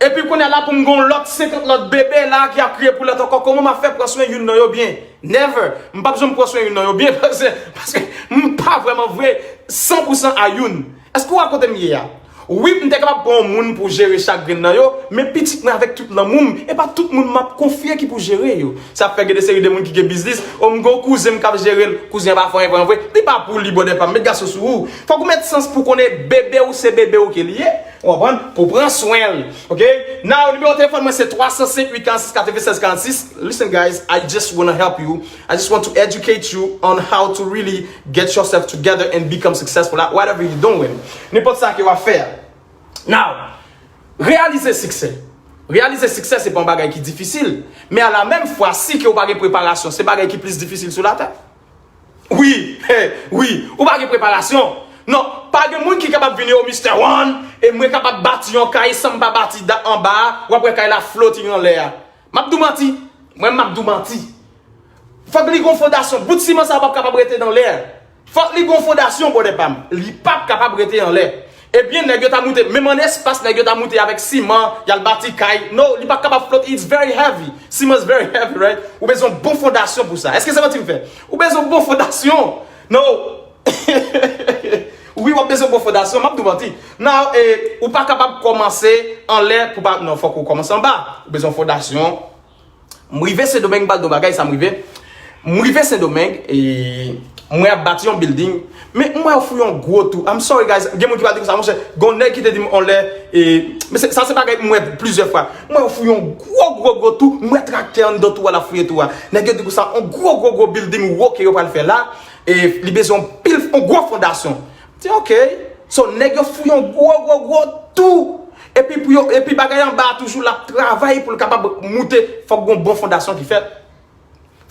Epi kounye a la pou m gen yon lòt senkant lòt bebe la ki ap kriye pou lèt ankò. Kòman m ap fè pran swen youn nan yo byen? Never. M p ap janm pran swen youn nan yo byen paske, paske m pa vrèman vwe san pou san a youn. Èske w wè kote m ye a? Wi, m te kapab pran yon moun pou jere chak grenn nan yo, men pitit mwen avèk tout lanmou m, e pa tout moun m ap konfye ki pou jere yo. Sa ap fè gen de seri de moun ki gen biznis, o m gen yon kouzen m k ap jere l, kouzen an pa fè anyen vre vre, li pa pou li bòdè pa m, met gason sou ou. Fòk ou met sans pou konnen bebe w se bebe w ke li ye. Ou konprann? Pou pran swen l. Ok? Now, nimewo telefòn mwen se twa san senk uit karannsis katrevennsèz karannsis. Listen, guys, I just wanna help you. I just want to educate you on how to really get yourself together and become successful at whatever you doing. Nenpòt sa ke w ap fè. Now, reyalize siksè. Reyalize siksè se pa yon bagay ki difisil. Men a la menm fwa, si ke w pa gen preparasyon, se bagay ki plis difisil sou latè. Wi, wi, ou pa gen preparasyon. Non, pa gen moun ki kapab vini o Mister One, e mwen kapab bati yon kay san m pa bati da anba a, w ap wè kay la flote anlè a. M ap di w manti, mwen m ap di w manti. Fòk li gon fondasyon, bout siman sa p ap kapab rete nan lè. Fòk li gon fondasyon, bòdè pa m, li p ap kapab rete anlè. Ebyen, nèg yo ta moute, menm an espas, nèg yo ta moute avèk siman, y al bati kay. No, li pa kapab flote, it's very heavy. Siman is very heavy, right? Ou bezwen bon fondasyon pou sa. Èske se manti m fè? Ou bezwen bon fondasyon. No. Wi, w ap bezwen bon fondasyon, m ap di w manti. Now, eh, ou pa kapab kòmanse anlè pou pa, non, fòk ou kòmanse anba. Ou bezwen fondasyon. M rive Sendomeng, m pral di w bagay, sa m rive. M rive Sendomeng, e mwen ap bati yon building. Men m wè yo fouye yon gwo tou. I'm sorry, guys. Gen moun ki pral di konsa, monchè. Gon nèg ki te di m yon lè, e, men se, sa se bagay m wè plizyè fwa. M wè yo fouye yon gwo, gwo, gwo tou. M wè traktè anndan tou a, l ap fouye tou a. Nèg yo di konsa, yon gwo, gwo, gwo building wo ke yo pral fè la. E li bezwen yon pil, yon gwo fondasyon. M di, ok. So, nèg yo fouye yon gwo, gwo, gwo tou. Epi pou yo, epi bagay anba a toujou l ap travay pou l kapab moute, fòk gon bon fondasyon ki fèt.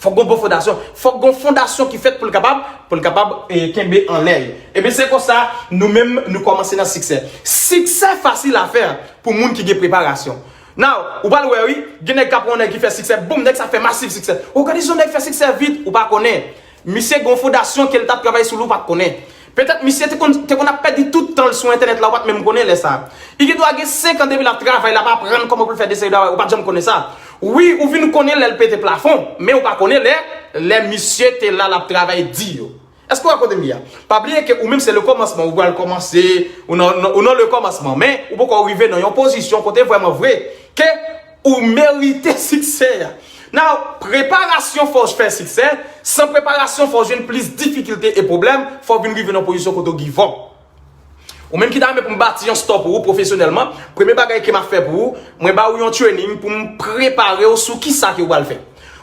Fòk gon bon fondasyon. Fòk gon fondasyon ki fèt pou l kapab, pou l kapab, eh, kenbe anlè. Ebyen, se konsa, nou menm, nou kòmanse nan siksè. Siksè fasil a fè pou moun ki gen preparasyon. Now, ou pral wè, wi, gen nèg k ap wè yon nèg ki fè siksè, boum, nèg sa fè masiv siksè. Ou gade yon nèg fè siksè vit, ou pa konnen. Misye gen yon fondasyon ke l t ap travay sou li, ou pa t konnen. Petèt misye te konn, te konn ap pèdi tout tan l sou entènèt la, ou pa t menm konnen lè sa a. Li gen dwa gen senk an depi l ap travay, l ap aprann kòman pou l fè de seri de bagay, ou pa t janm konnen sa. Wi, ou vin konnen lè l pete plafon, men ou pa konnen lè, lè misye te la, l ap travay di yo. Èske w wè kote m ye a? Pa bliye ke ou menm se le kòmansman, ou pral kòmanse, ou nan, nan, ou nan le kòmansman, men ou poko rive nan yon pozisyon kote vrèman vre ke ou merite siksè a. Now, preparasyon fè w fè siksè, san preparasyon fè w jwenn plis difikilte e pwoblèm, fè w vin rive nan pozisyon kote w give up. Ou menm ki ta renmen pou m bati yon store pou ou pwofesyonèlman, premye bagay ke m ap fè pou ou, mwen ba ou yon training pou m prepare w sou kisa ke w pral fè.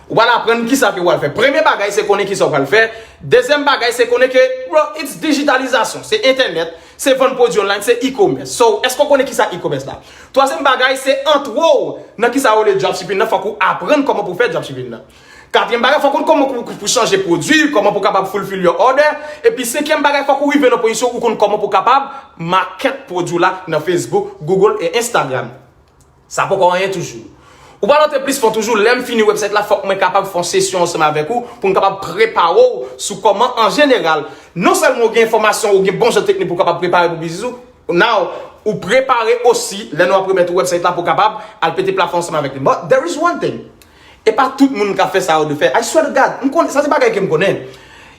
Ou pral aprann kisa ke w pral fè. Premye bagay se konnen kisa w pral fè. Dezyèm bagay se konnen ke, bro, it's dijitalizasyon, se entènèt, se vann pwodui online, se e-commerce. So, èske w konnen kisa e-commerce la? Twazyèm bagay se antre w nan kisa yo rele dropshipping nan, fòk ou aprann kòman pou fè dropshipping nan. Katriyèm bagay, fòk ou konn kòman pou, pou chanje pwodui, kòman pou kapab fulfill your order. Epi senkyèm bagay, fòk ou rive nan pozisyon ou konn kòman pou kapab market pwodui w la nan Facebook, Google e Instagram. Sa poko anyen toujou. Ou pral antre plis fon toujou, lè m fini website la, fòk mwen kapab fè yon sesyon ansanm avèk ou pou m kapab prepare w sou kòman an jeneral, non sèlman ou gen enfòmasyon, ou gen bon jan teknik pou w kapab prepare pou biznis ou, now, ou prepare osi, lè nou ap remèt ou website la pou w kapab al pete plafon ansanm avèk li. But there is one thing. E pa tout moun k ap fè sa yo dwe fè. I swear to God, m konnen, sa se bagay ke m konnen.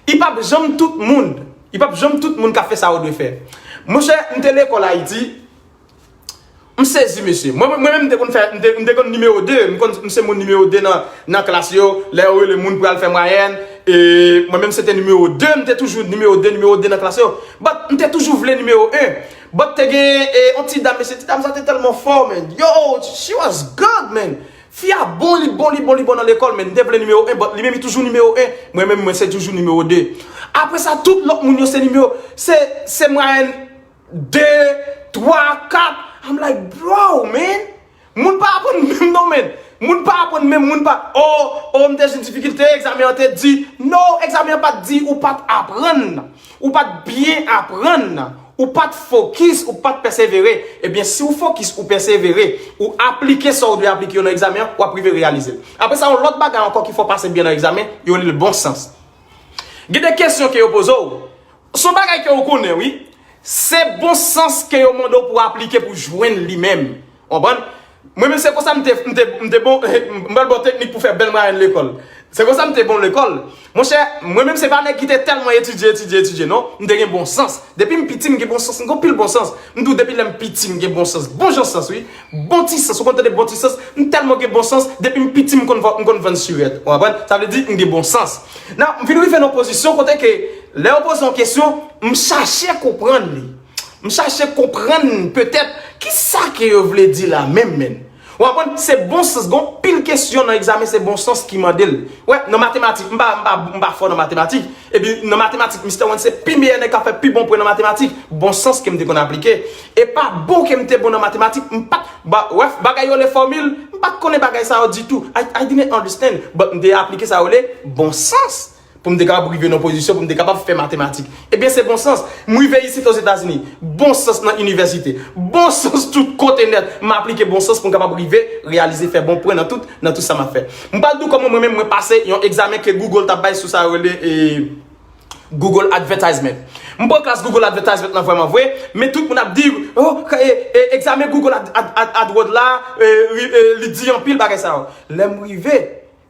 E p ap janm tout moun, e p ap janm tout moun k ap fè sa yo dwe fè. Monchè, m te lekòl Ayiti, m sezi, mesye. Mwen, mwen menm, m te konn fè, m te, m te konn nimewo de. M konn, m se moun nimewo de nan, nan klas yo. Lè yo rele moun pou al fè mwayèn, e mwen menm, se te nimewo de. M te toujou nimewo de, nimewo de nan klas yo. But m te toujou vle nimewo en. But te gen, e, yon ti dam, mesye, ti dam sa te tèlman fò, man. Yo, she was good, man. Fi a bon, li bon, li bon, li bon nan lekòl, man. M te vle nimewo en, but li menm, li toujou nimewo en. Mwen menm, mwen se toujou nimewo de. Apre sa, tout lòt moun yo se nimewo, se, se mwayèn de, twa, kat. I'm like, bro, man. Moun pa aprann menm non, man. Moun pa aprann menm, moun pa, oh, oh, m te jwenn difikilte, egzamen an te di. No, egzamen an pa t di, ou pa t aprann. Ou pa t byen aprann. Ou pa t fokis, ou pa t pèsevere. Ebyen, si w fokis, ou pèsevere, ou aplike sa w dwe aplike yo nan egzamen an, w ap rive reyalize l. Apre sa, yon lòt bagay ankò ki fè w pase byen nan egzamen, yo rele l bon sans. Gen de kesyon ke yo poze w. Se yon bagay ke w konnen, wi. Se bon sans ke yo mande w pou w aplike pou jwenn li menm. Ou konprann? Mwen menm se konsa m te, m te, m te bon, m pral ba w teknik pou fè bèl mwayèn lekòl. Se konsa m te bon lekòl. Monchè, mwen menm se pa nèg ki te tèlman etidye, etidye, etidye, non. M te gen bon sans. Depi m piti, m gen bon sans. M gen anpil bon sans. M di w, depi lè m piti, m gen bon sans. Bon jan sans, wi. Bon ti sans. Ou konn tande bon ti sans? M tèlman gen bon sans. Depi m piti, m konn, m konn vann sirèt. Ou konprann? Sa vle di, m gen bon sans. Nan, m vin rive nan pozisyon kote ke, lè yo poze yon kesyon, m chache konprann li. M chache konprann petèt kisa ke yo vle di la menm, menm. Ou konprann? Se bon sans. Gon pil kesyon nan egzamen, se bon sans ki mande l. Wè, nan matematik, m pa, m pa, m pa fò nan matematik. Epi nan matematik, Mister One se pi meyè nèg k ap fè pi bon pwen nan matematik. Bon sans ke m te konn aplike. E pa bon ke m te bon nan matematik, m pa t, ba, wè, bagay yo le fòmil, m pa t konnen bagay sa yo ditou. I, I didn't understand. But m te aplike sa yo le bon sans. Pou m te kapab rive nan pozisyon, pou m te kapab fè matematik. Ebyen, se bon sans. M rive isit Ozetazini. Bon sans nan inivèsite. Bon sans tout kote nèt. M aplike bon sans pou m kapab rive reyalize, fè bon pwen nan tout, nan tout sa m ap fè. M pral di w kòman mwen menm mwen pase yon egzamen ke Google t ap bay sou sa yo rele, e, Google Advertisement. M pran klas Google Advertisement nan vrèman vre, men tout moun ap di, oh, e, e, egzamen Google Ad, Ad, Ad, AdWords la, e, e, li di anpil bagay sa yo. Lè m rive,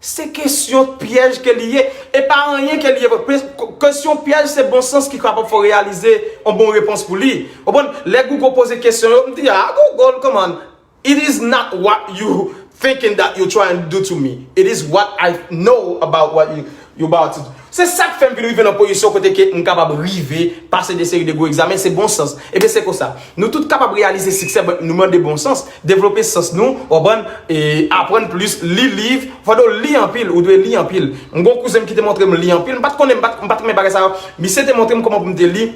se kesyon pyèj ke li ye. E pa anyen ke li ye vre. Pe-, kesyon pyèj, se bon sans ki kapab fè w reyalize yon bon repons pou li. Ou konprann? Lè Google poze kesyon yo, m di, ah, Google, come on. It is not what you thinking that you trying to do to me. It is what I know about what you, you about to do. Se sa k fè m vin rive nan pozisyon kote ke m kapab rive pase de seri de gwo egzamen, se bon sans. Ebyen, se konsa. Nou tout kapab reyalize siksè, but nou mande bon sans, devlope sans nou, ou konprann, e aprann plis, li liv, fòk w li anpil, ou dwe li anpil. M gon kouzen m ki te montre m li anpil, m pa t konnen, m pa t, m pa t renmen bagay sa yo. Misye te montre m kòman pou m te li,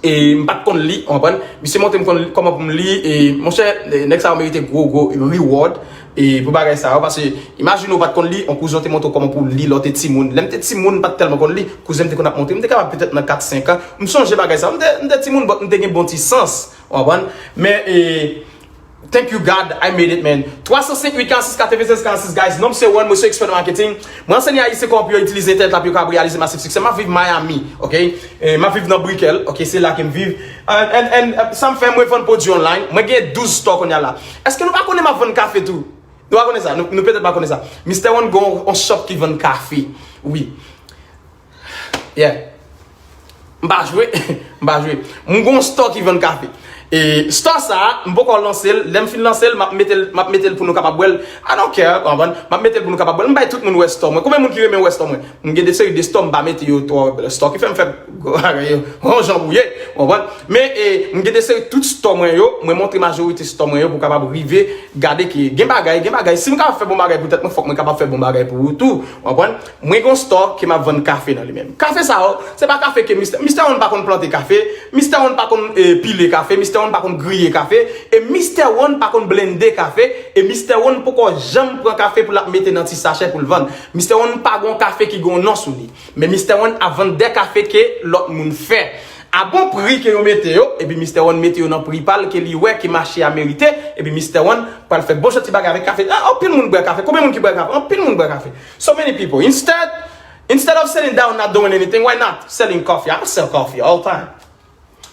e m pa t konn li, ou konprann? Misye montre m konn, kòman pou m li, e monchè, e nèg sa yo merite gwo, gwo reward, e pou bagay sa yo, paske imajine w pa t konn li, yon kouzen w te montre w kòman pou w li lè w te timoun. Lè m te timoun, m pa t tèlman konn li, kouzen m te konn ap montre m, m te kapab petèt nan kat, senk an. M sonje bagay sa yo, m te, m te timoun, but m te gen bon ti sans, ou konprann? Men, e, thank you God, I made it, man. Twa san senk uit karannsis katrevennsèz karannsis, guys. Non m se One, mwen se ekspè nan marketing. Mwen ansenye Ayisyen kòman pou yo itilize entènèt la pou yo kapab reyalize masiv siksè. M ap viv Miami, ok? E, m ap viv nan Brickell, ok? Se la ke m viv. And, and, and, uh, sa m fè, mwen vann pwodui online. Mwen gen douz store kounye a la. Èske nou pa konnen m ap vann kafe tou? Nou pa konnen sa? Nou, nou petèt pa konnen sa. Mister One gon yon shop ki vann kafe. Wi. Yeah. M pa jwe, m pa jwe. M gon store ki vann kafe. E store sa a, m poko lanse l. Lè m fin lanse l, m ap mete l, m ap mete l pou nou kapab wè l. I don't care, w konprann? M ap mete l pou nou kapab wè l. M bay tout moun wè store mwen. Konbyen moun ki renmen wè store mwen? M gen de seri de store, m pa mete yo twò, store ki fè m fè gwo bagay yo yon jan bwouye, w konprann? Men, e, m gen de seri tout store mwen yo, mwen montre majorite store mwen yo pou kapab rive gade ke gen bagay, gen bagay. Si m kapab fè bon bagay pou tèt mwen, fòk mwen kapab fè bon bagay pou ou tou, w konprann? Mwen gon store ke m ap vann kafe nan li menm. Kafe sa yo, se pa kafe ke Mister, Mister One pa konn plante kafe, Mister One pa konn, e, pile kafe, Mister One pa konn griye kafe, e Mister One pa konn blende kafe, e Mister One poko janm pran kafe pou l ap mete nan ti sachè pou l vann. Mister One pa gon kafe ki gon non sou li. Men Mister One ap vann de kafe ke lòt moun fè. A bon pri ke yo mete yo, epi Mister One mete yo nan pri pa l ke li wè ke mache a merite, epi Mister One pral fè bon jan ti bagay avèk kafe. Ah, anpil moun bwè kafe. Konbyen moun ki bwè kafe? Anpil moun bwè kafe. So many people. Instead, instead of sitting down not doing anything, why not selling coffee? I sell coffee all time.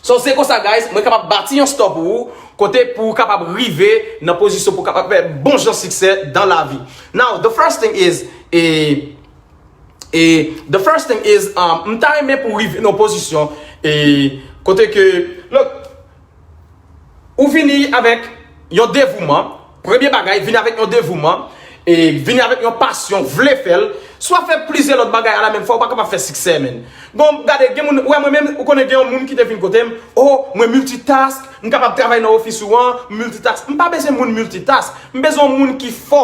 So, se konsa, guys, mwen kapab bati yon store pou ou, kote pou ou kapab rive nan pozisyon pou ou kapab fè bon jan siksè dans la vie. Now, the first thing is, e, e, the first thing is, um, m ta renmen pou ou rive nan pozisyon, e, kote ke, look, ou vini avèk yon devouman, premye bagay, vini avèk yon devouman, e vini avèk yon pasyon, vle fè l, swa fè plizyè lòt bagay a la menm fwa, ou pa kapab fè siksè, man. Bon, gade, gen moun, ou wè mwen menm, ou konnen gen yon moun ki te vin kote m, oh, mwen multitask, m kapab travay nan ofis ou an, m multitask. M pa bezwen moun multitask, m bezwen yon moun ki fò.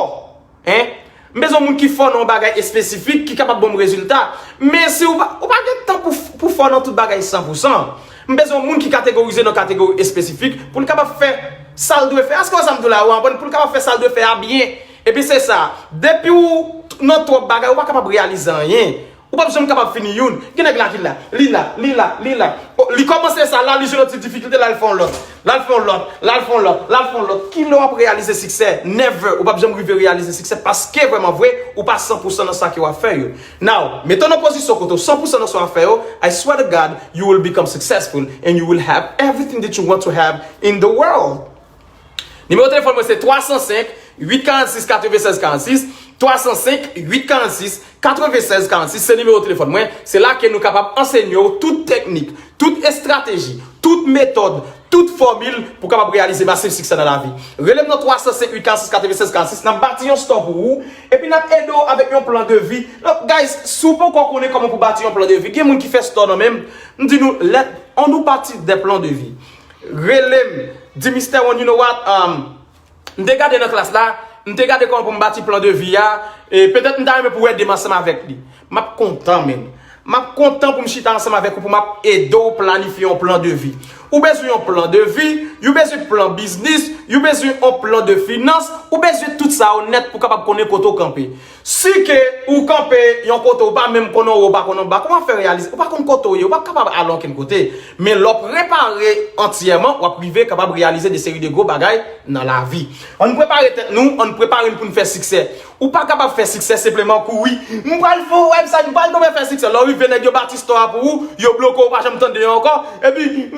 Hein? M bezwen yon moun ki fò nan yon bagay espesifik, ki kapab ban m rezilta. Men si ou pa, ou pa gen tan pou, pou fò nan tout bagay san pou san. M bezwen yon moun ki kategorize nan kategori espesifik pou l kapab fè sa l dwe fè. Èske w wè sa m di w la? Ou konprann? Pou l kapab fè sa l dwe fè a byen. Epi se sa. Depi ou nan twòp bagay, ou pa kapab reyalize anyen. Ou p ap janm kapab fini youn. Gen nèg la ki la, li la, li la, li la. O, Li kòmanse sa la, li jwenn yon ti difikilte, la l fè yon lòt. La l fè yon lòt, la l fè yon lòt, la l fè yon lòt. Kilè w ap reyalize siksè? Never. Ou p ap janm rive reyalize siksè paske vrèman vre, ou pa san pou san nan sa ke w ap fè yo. Now, mete w nan pozisyon kote w san pou san nan sa w ap fè yo, I swear to God, you will become successful and you will have everything that you want to have in the world. Nimewo telefòn mwen se twa san senk, uit karannsis, katrevennsèz karannsis, twa san senk, uit karannsis, katrevennsèz karannsis, se nimewo telefòn mwen. Se la ke nou kapab ansenye w tout teknik, tout estrateji, tout metòd, tout fòmil pou kapab reyalize masiv siksè nan lavi. Rele m nan twa san senk, uit karannsis, katrevennsèz karannsis, n ap bati yon store pou ou, epi n ap ede w avèk yon plan de vi. Donk, guys, si w poko konnen kòman pou bati yon plan de vi, gen moun ki fè store nan men m, m di nou, let, on nous bâtit des plans de vie. Rele m, di Mister One, you know what, um, m te gade nan klas la, m te gade kòman pou m bati plan de vi a, e petèt m ta renmen pou w ede m ansanm avèk li. M ap kontan, men. M ap kontan pou m chita ansanm avèk ou, pou m ap ede w planifye yon plan de vi. Ou bezwen yon plan de vi, ou bezwen plan biznis, ou bezwen yon plan de finans, ou bezwen tout sa yo nèt pou w kapab konnen kote w kanpe. Si ke ou kanpe yon kote ou pa menm konn anwo, ou pa konn anba, kòman fè reyalize? Ou pa konn kote w ye, ou pa kapab al ankenn kote. Men lè w prepare antyèman, w ap rive kapab reyalize de seri de gwo bagay nan lavi. Ann prepare tèt nou, ann prepare n pou n fè siksè. Ou pa kapab fè siksè senpleman kouri. M pral fè yon website, m pral tonbe fè siksè. Lè w rive, nèg yo bati store a pou ou, yo bloke w, ou pa janm tande yo ankò. Epi,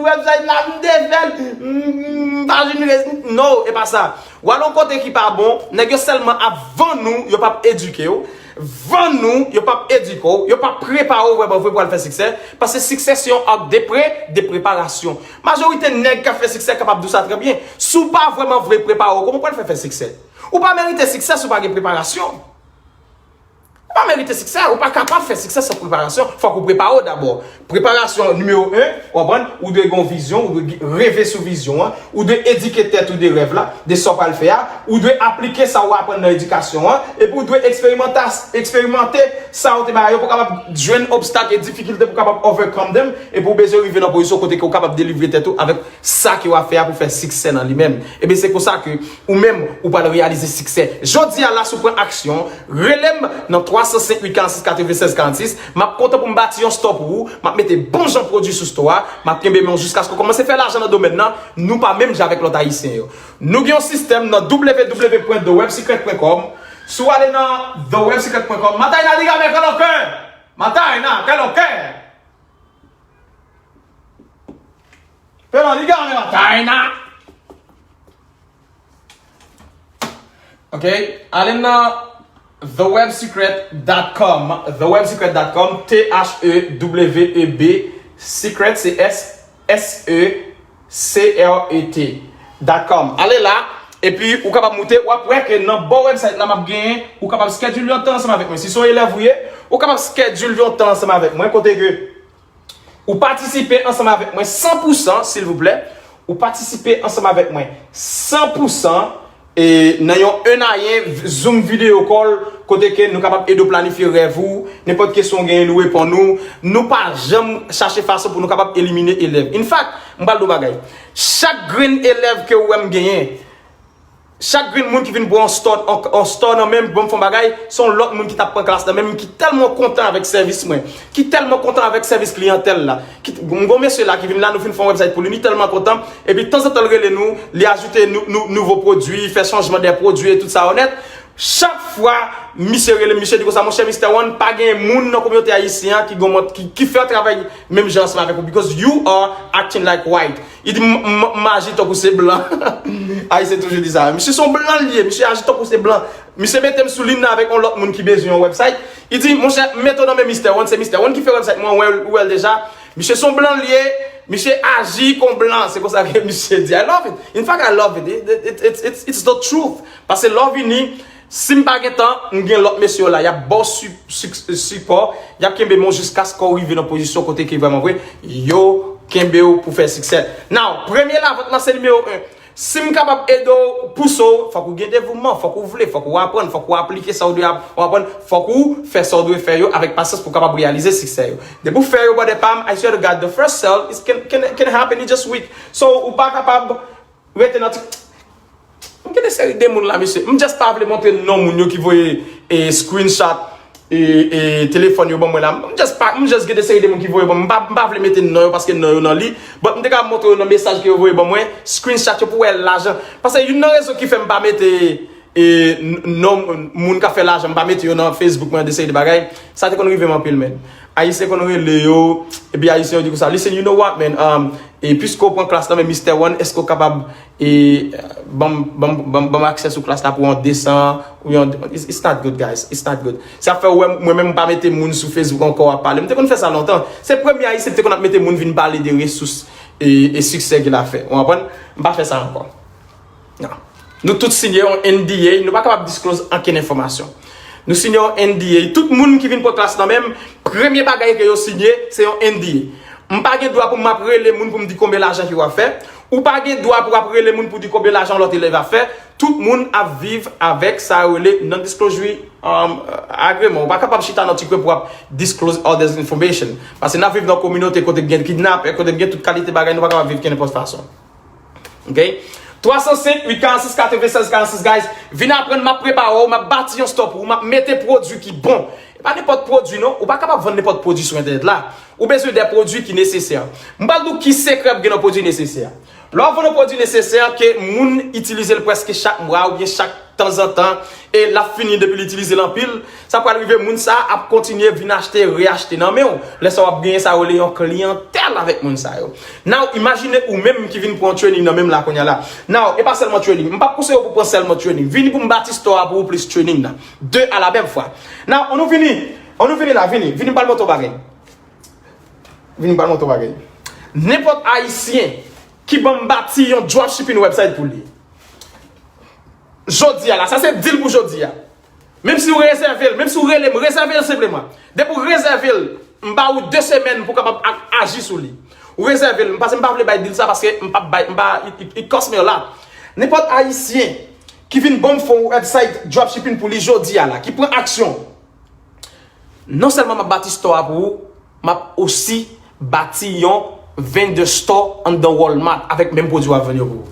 website la, m te fè l, m pa janm resi. No, e pa sa. W al yon kote ki pa bon, nèg yo sèlman ap vann ou, yo p ap edike w. Vann ou, yo p ap edike w, yo p ap prepare w vrèman vre pou al fè siksè. Paske siksè se yon ak de pre, de preparasyon. Majorite nèg k ap fè siksè kapab di w sa trè byen. Si w pa vrèman vre prepare w, kòman w pral fè fè siksè? Ou pa merite siksè si w pa gen preparasyon. Ou pa merite siksè, ou pa kapab fè siksè san preparasyon. Fòk ou prepare w dabò. Preparasyon nimewo en, w konprann, ou dwe gen yon vizyon, ou dwe reve sou vizyon an, ou dwe edike tèt ou de rèv la, de sa w pral fè a, ou dwe aplike sa w aprann nan edikasyon an, epi ou dwe eksperimante sa yo te bay yo pou w kapab jwenn obstak e difikilte pou w kapab overcome them, epi ou bezwen rive nan pozisyon kote ke w kapab delivre tèt ou avèk sa ke w ap fè a pou fè siksè nan li menm. Ebyen, se konsa ke ou menm, ou pral reyalize siksè. Jodi a la, si w pran aksyon, rele m nan twa san senk, uit karannsis, katrevennsèz karannsis. M ap kontan pou m bati yon store pou ou. M ap mete bon jan pwodui sou store a. M ap kenbe men w jiskaske w kòmanse fè lajan nan domèn nan. Nou pa menm jan avèk lòt Ayisyen yo. Nou gen yon sistèm nan w w w pwen the web secret pwen com. Si w ale nan the web secret pwen com, Matayna Liga, men kè lòkè! Matayna, kè lòkè! Pè nan Liga, men Matayna! Ok, ale nan the web secret dot com, the web secret dot com, T H E W E B, secret, se S, S E C R E T dot com. Ale la, epi ou kapab moute, w ap wè ke nan bò website la m ap genyen, ou kapab schedule yon tan ansanm avèk mwen. Si se yon elèv ou ye, ou kapab schedule yon tan ansanm avèk mwen, kote ke ou patisipe ansanm avèk mwen san pou san, silvouplè. Ou patisipe ansanm avèk mwen san pou san e nan yon en a en Zoom video call, kote ke nou kapab ede w planifye rèv ou, nenpòt kesyon w genyen, nou reponn ou. Nou pa janm chache fason pou nou kapab elimine elèv. In fact, m pral di w bagay. Chak grenn elèv ke ou wè m genyen, chak grenn moun ki vin pran yon store, yon, yon store nan men m, ban m fè yon bagay, se yon lòt moun ki t ap pran klas nan men m, ki tèlman kontan avèk sèvis mwen, ki tèlman kontan avèk sèvis kliyantèl la. Ki, m gon mesye la ki vin la, nou fin fè yon website pou li, li tèlman kontan, epi tanzantan l rele nou, li ajoute nou, nou, nouvo pwodui, fè chanjman de pwodui e tout sa yo nèt. Chak fwa misye rele m, misye di konsa, monchè Mister One, pa gen moun nan kominote ayisyen an ki gon mont, ki, ki fè yon travay menm jan ansanm avèk ou, because you are acting like white. Li di, m, m, m aji tankou se blan. Ayisyen toujou di sa. Misye se yon blan li ye, misye aji tankou se blan. Misye mete m sou liy nan avèk yon lòt moun ki bezwen yon website. Li di, monchè, m mete w nan men Mister One, se Mister One ki fè website mwen, ou wè l, ou wè l deja. Misye se yon blan li ye, misye aji kon blan, se konsa ke misye di. I love it. In fact, I love it. It, it, it, it's, it's the truth. Paske lè w vini, si m pa gen tan, m gen lòt mesye yo la, y ap ba w si, si, sipò, y ap kenbe men w jiskaske w rive nan pozisyon kote ke vrèman vre, yo kenbe w pou fè siksè. Now, premye lavant lan se nimewo en. Si m kapab ede w, pouse w, fòk ou gen devouman, fòk ou vle, fòk ou aprann, fòk ou aplike sa w dwe ap-, w aprann, fòk ou fè sa w dwe fè yo avèk pasyans pou w kapab reyalize siksè yo. Depi w fè yo, brother pa m, I swear to God, the first sale is can, can, can happen in just week. So, ou pa kapab rete nan ti, m gen de seri de moun la, mesye. M just pa vle montre non moun yo ki voye, eh, screenshot, e, e, telefòn yo ban mwen la. M just pa, m just gen de seri de moun ki voye ban mwen. M pa, m pa vle mete non yo paske non yo nan li. But m te ka montre yo nan mesaj ke yo voye ban mwen, screenshot yo pou wè lajan. Paske youn nan rezon ki fè m pa mete e, n- non moun k ap fè lajan, m pa mete yo nan Facebook mwen, de seri de bagay. Sa te konn rive m anpil, men. Ayisyen konn rele yo, epi Ayisyen yo di konsa, "Listen, you know what, man? Um, e, piske w pran klas nan men Mister One, èske w kapab e, ban m- ban m- ban m- ban m aksè sou klas la pou yon de san ou yon, it's, it's not good, guys. It's not good." Sa fè w wè mwen menm m pa mete moun sou Facebook ankò ap pale. M te konn fè sa lontan. Se premye Ayisyen ki te konn ap mete moun vin pale de resous e, e siksè ke l ap fè. Ou konprann? M pa fè sa ankò. Non. Nou tout sinye yon N D A, nou pa kapab disclose ankenn enfòmasyon. Nou sinye yon N D A. Tout moun ki vin pran klas nan men m, premye bagay ke yo sinye, se yon N D A. M pa gen dwa pou m ap rele moun pou m di konbyen lajan ke w ap fè. Ou pa gen dwa pou w ap rele moun pou di konbyen lajan yon lòt elèv ap fè. Tout moun ap viv avèk sa yo rele non-disclosure um, agreement. Ou pa kapab chita nan ti kwen pou w ap disclose all this information. Paske n ap viv nan kominote kote gen kidnapè, kote gen tout kalite bagay, nou pa kapab viv kenenpòt fason. Ok? Twa san senk, uit karannsis, katrevennsèz, karannsis, guys. Vin aprann, m ap prepare w, m ap bati yon store pou ou, m ap mete pwodui ki bon. E pa nenpòt pwodui, non. Ou pa kapab vann nenpòt pwodui sou entènèt la. Ou bezwen de pwodui ki nesesè. M pral di w ki sekrè pou gen yon pwodui nesesè. Lè w vann yon pwodui nesesè ke moun itilize l prèske chak mwa oubyen chak tanzantan, e l ap fini depi l itilize l anpil, sa pral rive moun sa a ap kontinye vin achte, reachte nan men w. Lè sa a w ap genyen sa yo rele yon kliyantèl avèk moun sa yo. Now, imajine ou menm ki vin pran yon training nan men m la kounye a la. Now, e pa sèlman training. M p ap konseye w pou pran sèlman training. Vini pou m bati store a pou ou plis training nan. De a la menm fwa. Now, ann nou vini. Ann nou vini la, vini. Vini m pral montre w bagay. Vini m pral montre w bagay. Nenpòt Ayisyen ki ban m bati yon dropshipping website pou li. Jodi a la, sa se deal pou jodi a. Menm si w rezève l, menm si w rele m, rezève l senpleman. Depi w rezève l, m ba ou de semèn pou w kapab a- aji sou li. Ou rezève l, paske m pa vle bay deal sa, paske m p ap bay, m pa, it, it, it cost me a lot. Nenpòt Ayisyen ki vin ban m fè yon website dropshipping pou li jodi a la, ki pran aksyon, non sèlman m ap bati store a pou ou, m ap osi bati yon vendor store anndan Walmart avèk menm pwodui w ap vann yo pou ou.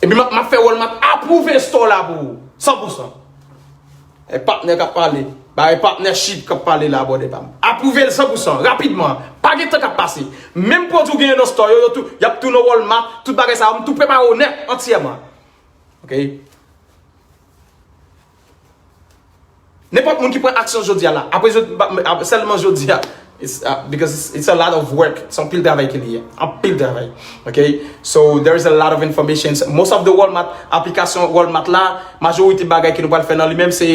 Epi m ap, m ap fè Walmart apwouve store la pou ou, san pou san. E patnè k ap pale. Ba e partnership k ap pale la, brother pa m. Apwouve l san pou san, rapidman. Pa gen tan k ap pase. Menm pwodui w genyen nan store yo, yo tou, y ap tou nan Walmart, tout bagay sa yo, m tou prepare yo nèt, antyèman. Ok? Nenpòt moun ki pran aksyon jodi a la, apre jodi, sèlman jodi a, it's, uh, because it's, it's a lot of work. Se anpil travay ke li ye. Anpil travay. Ok? So, there is a lot of information. Most of the Walmart, aplikasyon Walmart la, majorite bagay ke nou pral fè nan li menm, se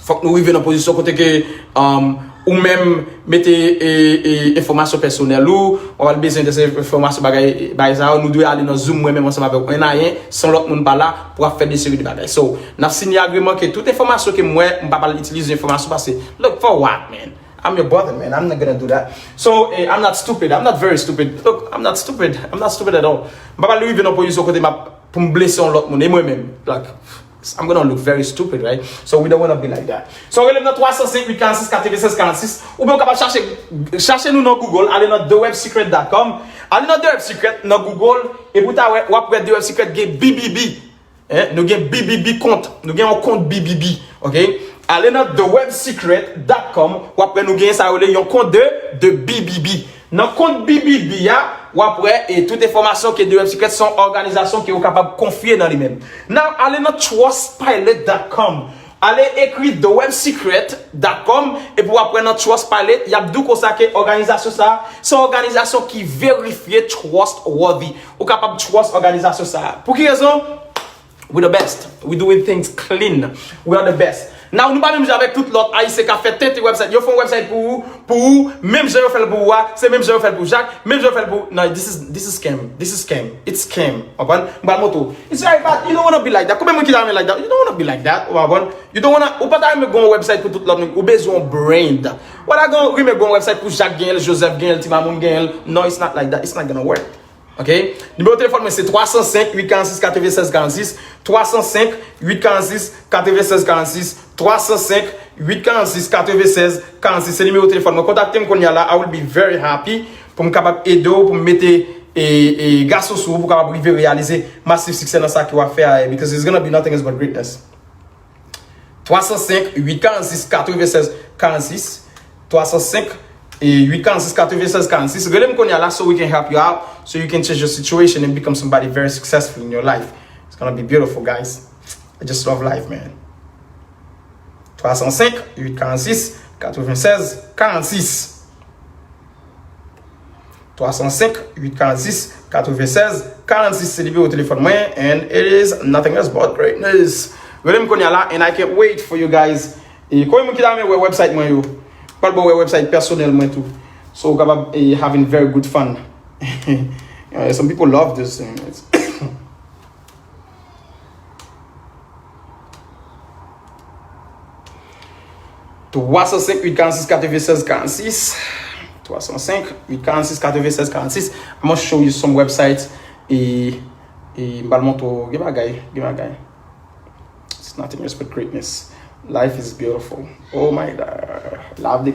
fòk nou rive nan pozisyon kote ke, um, ou menm mete e, e, enfòmasyon pèsonèl ou, w ap bezwen de enfòmasyon bagay, bagay sa yo, nou dwe ale nan Zoom mwen menm ansanm avèk w, en a en, san lòt moun pa la, pou ap fè de seri de bagay. So, n ap sinye agreman ke tout enfòmasyon ke m wè, m pa pral itilize enfòmasyon paske, look, for what, man? I'm your brother, man. I'm not gonna do that. So, eh, I'm not stupid. I'm not very stupid. Look, I'm not stupid. I'm not stupid at all. M pa pral rive nan pozisyon kote m ap, pou m blese yon lòt moun. E mwen menm, like, I'm gonna look very stupid, right? So we don't wanna be like that. So rele m nan twa san senk uit karannsis katrevennsèz karannsis, oubyen w kapab chache, chache nou nan Google, ale nan the web secret dot com, ale nan the web secret nan Google, epi w ta wè, w ap wè the web secret gen B B B. Hein? Nou gen B B B kont, nou gen yon kont B B B, ok? Ale nan the web secret dot com, w ap wè nou gen sa yo rele yon kont de, de B B B. Nan kont B B B a, w ap wè e tout enfòmasyon ke The Web Secret se yon òganizasyon ke ou kapab konfye nan li menm. Now, ale nan trust pilot dot com. Ale ekri the web secret dot com epi w ap wè nan Trustpilot, y ap di w konsa ke òganizasyon sa a se yon òganizasyon ki verifye, trustworthy. Ou kapab trust òganizasyon sa a. Pou ki rezon? We the best. We doing things clean. We are the best. Now, nou pa menm jan avèk tout lòt Ayisyen k ap fè tenten website. Yo fè yon website pou ou, pou ou, menm jan yo fè l pou ou a, se menm jan yo fè l pou Jacques, menm jan yo fè l pou, no, this is, this is scam. This is scam. It's scam. Ou konprann? M pral montre w. It's very bad. You don't wanna be like that. Konbyen moun ki ta renmen like that? You don't wanna be like that. Ou konprann? You don't wanna, ou pa ta renmen gen yon website pou tout lòt moun. Ou bezwen yon brand. Ou pa ta gen, renmen gen yon website pou Jacques gen l, Joseph gen l, Ti Mamoun gen l. No, it's not like that. It's not gonna work. Ok? Nimewo telefòn mwen se twa san senk uit karannsis katrevennsèz karannsis, twa san senk uit karannsis katrevennsèz karannsis, twa san senk uit karannsis katrevennsèz karannsis. Se nimewo telefòn mwen. Kontakte m kounye a la. I will be very happy pou m kapab ede w, pou m mete e, e gason sou ou pou w kapab rive reyalize masiv siksè nan sa ke w ap fè a, because it's gonna be nothing else but greatness. Twa san senk, uit karannsis, katrevennsèz karannsis. Twa san senk, uit karannsis, katrevennsèz karannsis. Rele m kounye a la so we can help you out, so you can change your situation and become somebody very successful in your life. It's gonna be beautiful, guys. I just love life, man. Twa san senk, uit karannsis, katrevennsèz karannsis. Twa san senk, uit karannsis, katrevennsèz karannsis, se nimewo telefòn mwen, and it is nothing else but greatness. Rele m kounye a la, and I can't wait for you guys. E konbyen moun ki ta renmen wè website mwen yo? Pral ba w wè website pèsonèl mwen tou. So, w kapab, eh, having very good fun. Eh, some people love this thing. It's twa san senk, uit karannsis, katrevennsèz karannsis. Twa san senk, uit karannsis, katrevennsèz karannsis. I'm gonna show you some websites. E, e m pral montre w gen bagay, gen bagay. It's nothing else but greatness. Life is beautiful. Oh my God. Love the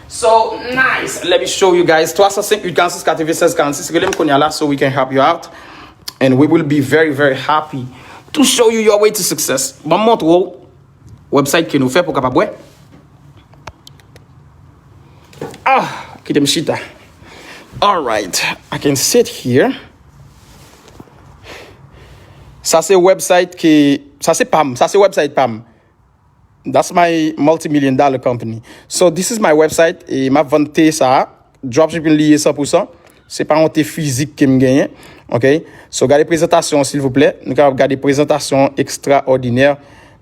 So nice. Let me show you guys. Twa san senk, uit karannsis, katrevennsèz karannsis. Rele m kounye a la so we can help you out. And we will be very, very happy to show you your way to success. Ban m montre w website ke nou fè pou w kapab wè. Ah, kite m chita. Alright, I can sit here. Sa se website ke, sa se pa m, sa se website pa m. That's my multi-million dollar company. So this is my website, e m ap vann te sa a. Dropshipping li ye san pou san. Se pa yon te fizik ke m genyen. Ok? So gade prezantasyon an silvouplè. Nou kapab gade prezantasyon ekstraòdinè.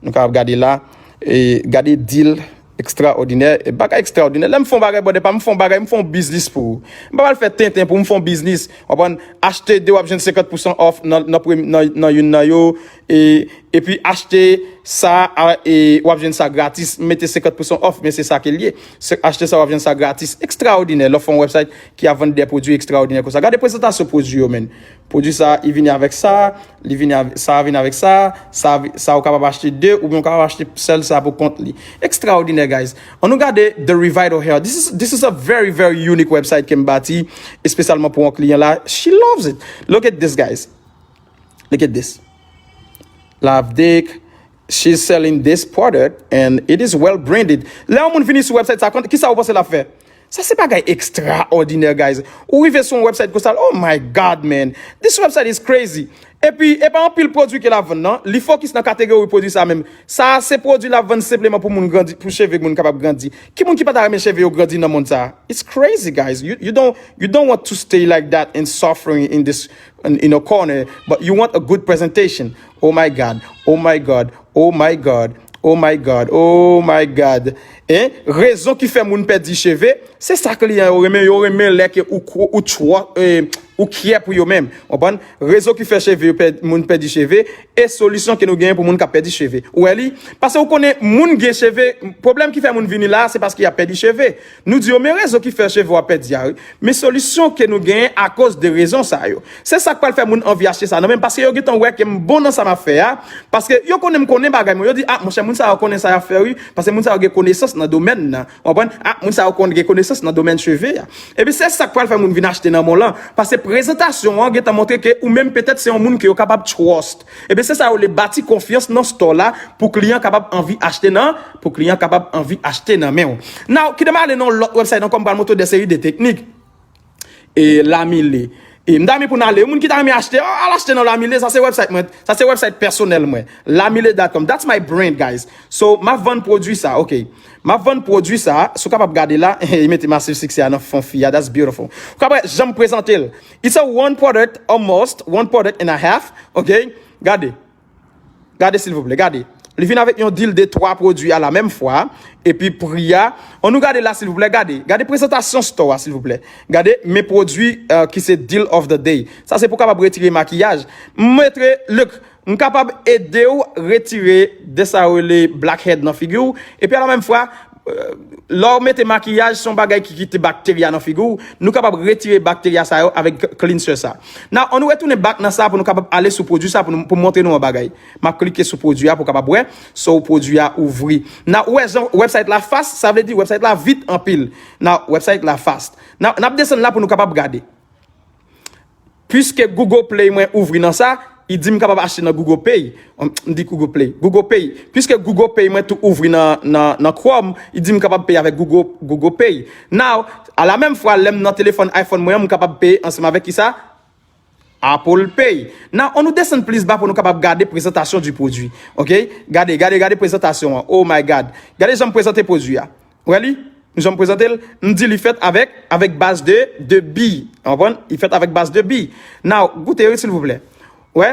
Nou kapab gade la. E gade deal ekstraòdinè. E bagay ekstraòdinè. Lè m fè yon bagay, brother pa m, m fè yon bagay, m fè yon biznis pou ou. M pa pral fè tenten pou m fè yon biznis. W konprann? Achte de, w ap jwenn senkant pou san off nan, nan, premye, nan, nan youn nan yo. E, epi achte sa a, e w ap jwenn sa gratis. M mete senkant pou san off, men se sa ke l ye. Se, achte sa, w ap jwenn sa gratis. Ekstraòdinè, lè w fè yon website ki ap vann de pwodui ekstraòdinè konsa. Gade prezantasyon pwodui yo, man. Pwodui sa, li vini avèk sa, li vini avè-, sa vini avèk sa, sa, vi-, sa ou kapab achte de, oubyen ou kapab achte sèl sa pou kont li. Ekstraòdinè, guys. Ann nou gade The Revital Hair. This is, this is a very, very unique website ke m bati, espesyalman pou yon kliyan la. She loves it. Look at this, guys. Look at this. Lavdik, she's selling this product and it is well branded. Lè yon moun vini sou website sa, kon-, kisa ou panse l ap fè? Sa se bagay ekstraòdinè, guys. Ou rive sou yon website konsa, oh my God, man. This website is crazy. Epi, e pa anpil pwodui ke l ap vann, non. Li fokis nan kategori pwodui sa menm. Sa se pwodui l ap vann senpleman pou moun grandi, pou cheve moun kapab grandi. Ki moun ki pa ta renmen cheve yo grandi nan mond sa? It's crazy, guys. You, you don't, you don't want to stay like that and suffering in this in, in a corner, but you want a good presentation. Oh my God, oh my God, oh my God, oh my God, oh my God. Hein? Rezon ki fè moun pèdi cheve, se sa kliyan yo renmen, yo renmen lè ke ou kwo-, ou chwo-, eh, ou kyè pou yo menm. Ou konprann? Rezon ki fè cheve yo pè-, moun pèdi cheve, e solisyon ke nou genyen pou moun k ap pèdi cheve. Ou wè li? Paske ou konnen moun gen cheve, pwoblèm ki fè moun vini la, se paske y ap pèdi cheve. Nou di yo, men rezon ki fè cheve w ap pèdi a, wi. Men solisyon ke nou genyen akoz de rezon sa yo. Se sa k pral fè moun anvi achte sa nan men m, paske yo gentan wè ke m bon nan sa m ap fè a. Paske yo konnen m konnen bagay mwen. Yo di, a, monchè, moun sa yo konnen sa y ap fè, wi. Paske moun sa yo gen konesans nan domèn nan. W konprann? A, moun sa yo konn gen konesans nan domèn cheve a. Epi se sa k pral fè moun vin achte nan men w lan. Paske prezantasyon an gentan montre ke ou menm petèt se yon moun ke yo kapab trust. Ebyen, se sa yo rele bati konfyans nan store la pou kliyan kapab anvi achte nan, pou kliyan kapab anvi achte nan men w. Now, kite m ale nan yon lòt website ankò, m pral montre w de seri de teknik. E Lamile. E m ta renmen pou n ale. Moun ki ta renmen achte, oh, al achte nan Lamile, sa se website mwen, sa se website pèsonèl mwen. Lamile dot com. That's my brand, guys. So, m ap vann pwodui sa, ok. M ap vann pwodui sa, si w kapab gade la, e mete masiv siksè a nan fon fi a, that's beautiful. Ou kapab wè jan m prezante l. It's a one product, almost, one product and a half, ok? Gade. Gade silvouplè, gade. Li vin avèk yon deal de twa pwodui a la menm fwa, epi pri a. Ann nou gade la silvouplè, gade. Gade prezantasyon store a silvouplè. Gade, men pwodui, eh, ki se deal of the day. Sa se pou kapab retire makiyaj. M mete, look, m kapab ede w retire de sa yo rele blackhead nan figi w. Epi a la menm fwa, eh, lè w mete makiyaj, se yon bagay ki kite bakteri a nan figi w. Nou kapab retire bakteri a sa yo avèk cleanser sa. Now, ann nou retounen back nan sa pou nou kapab ale sou pwodui sa pou nou, pou m montre nou yon bagay. M ap klike sou pwodui a pou w kapab wè. So, pwodui a ouvri. Now, ou wè jan website la fast, sa vle di website la vit anpil. Now, website la fast. Now, n ap desann la pou nou kapab gade. Piske Google Play mwen ouvri nan sa, li di m kapab achte nan Google Pay. M di Google Play, Google Pay. Piske Google Pay mwen tou ouvri nan, nan, nan Chrome, li di m kapab peye avèk Google, Google Pay. Now, a la menm fwa, lè m nan telefòn iPhone mwen an, m kapab peye ansanm avèk kisa? Apple Pay. Now, ann nou desann plis ba pou nou kapab gade présentation du produit. Ok? Gade, gade, gade présentation an. Oh my God. Gade jan m prezante pwodui a. Ou wè li? Jan m prezante l, m di li fèt avèk, avèk baz de, de bi. Ou konprann? Li fèt avèk baz de bi. Now, goute wi, silvouplè. Ou wè?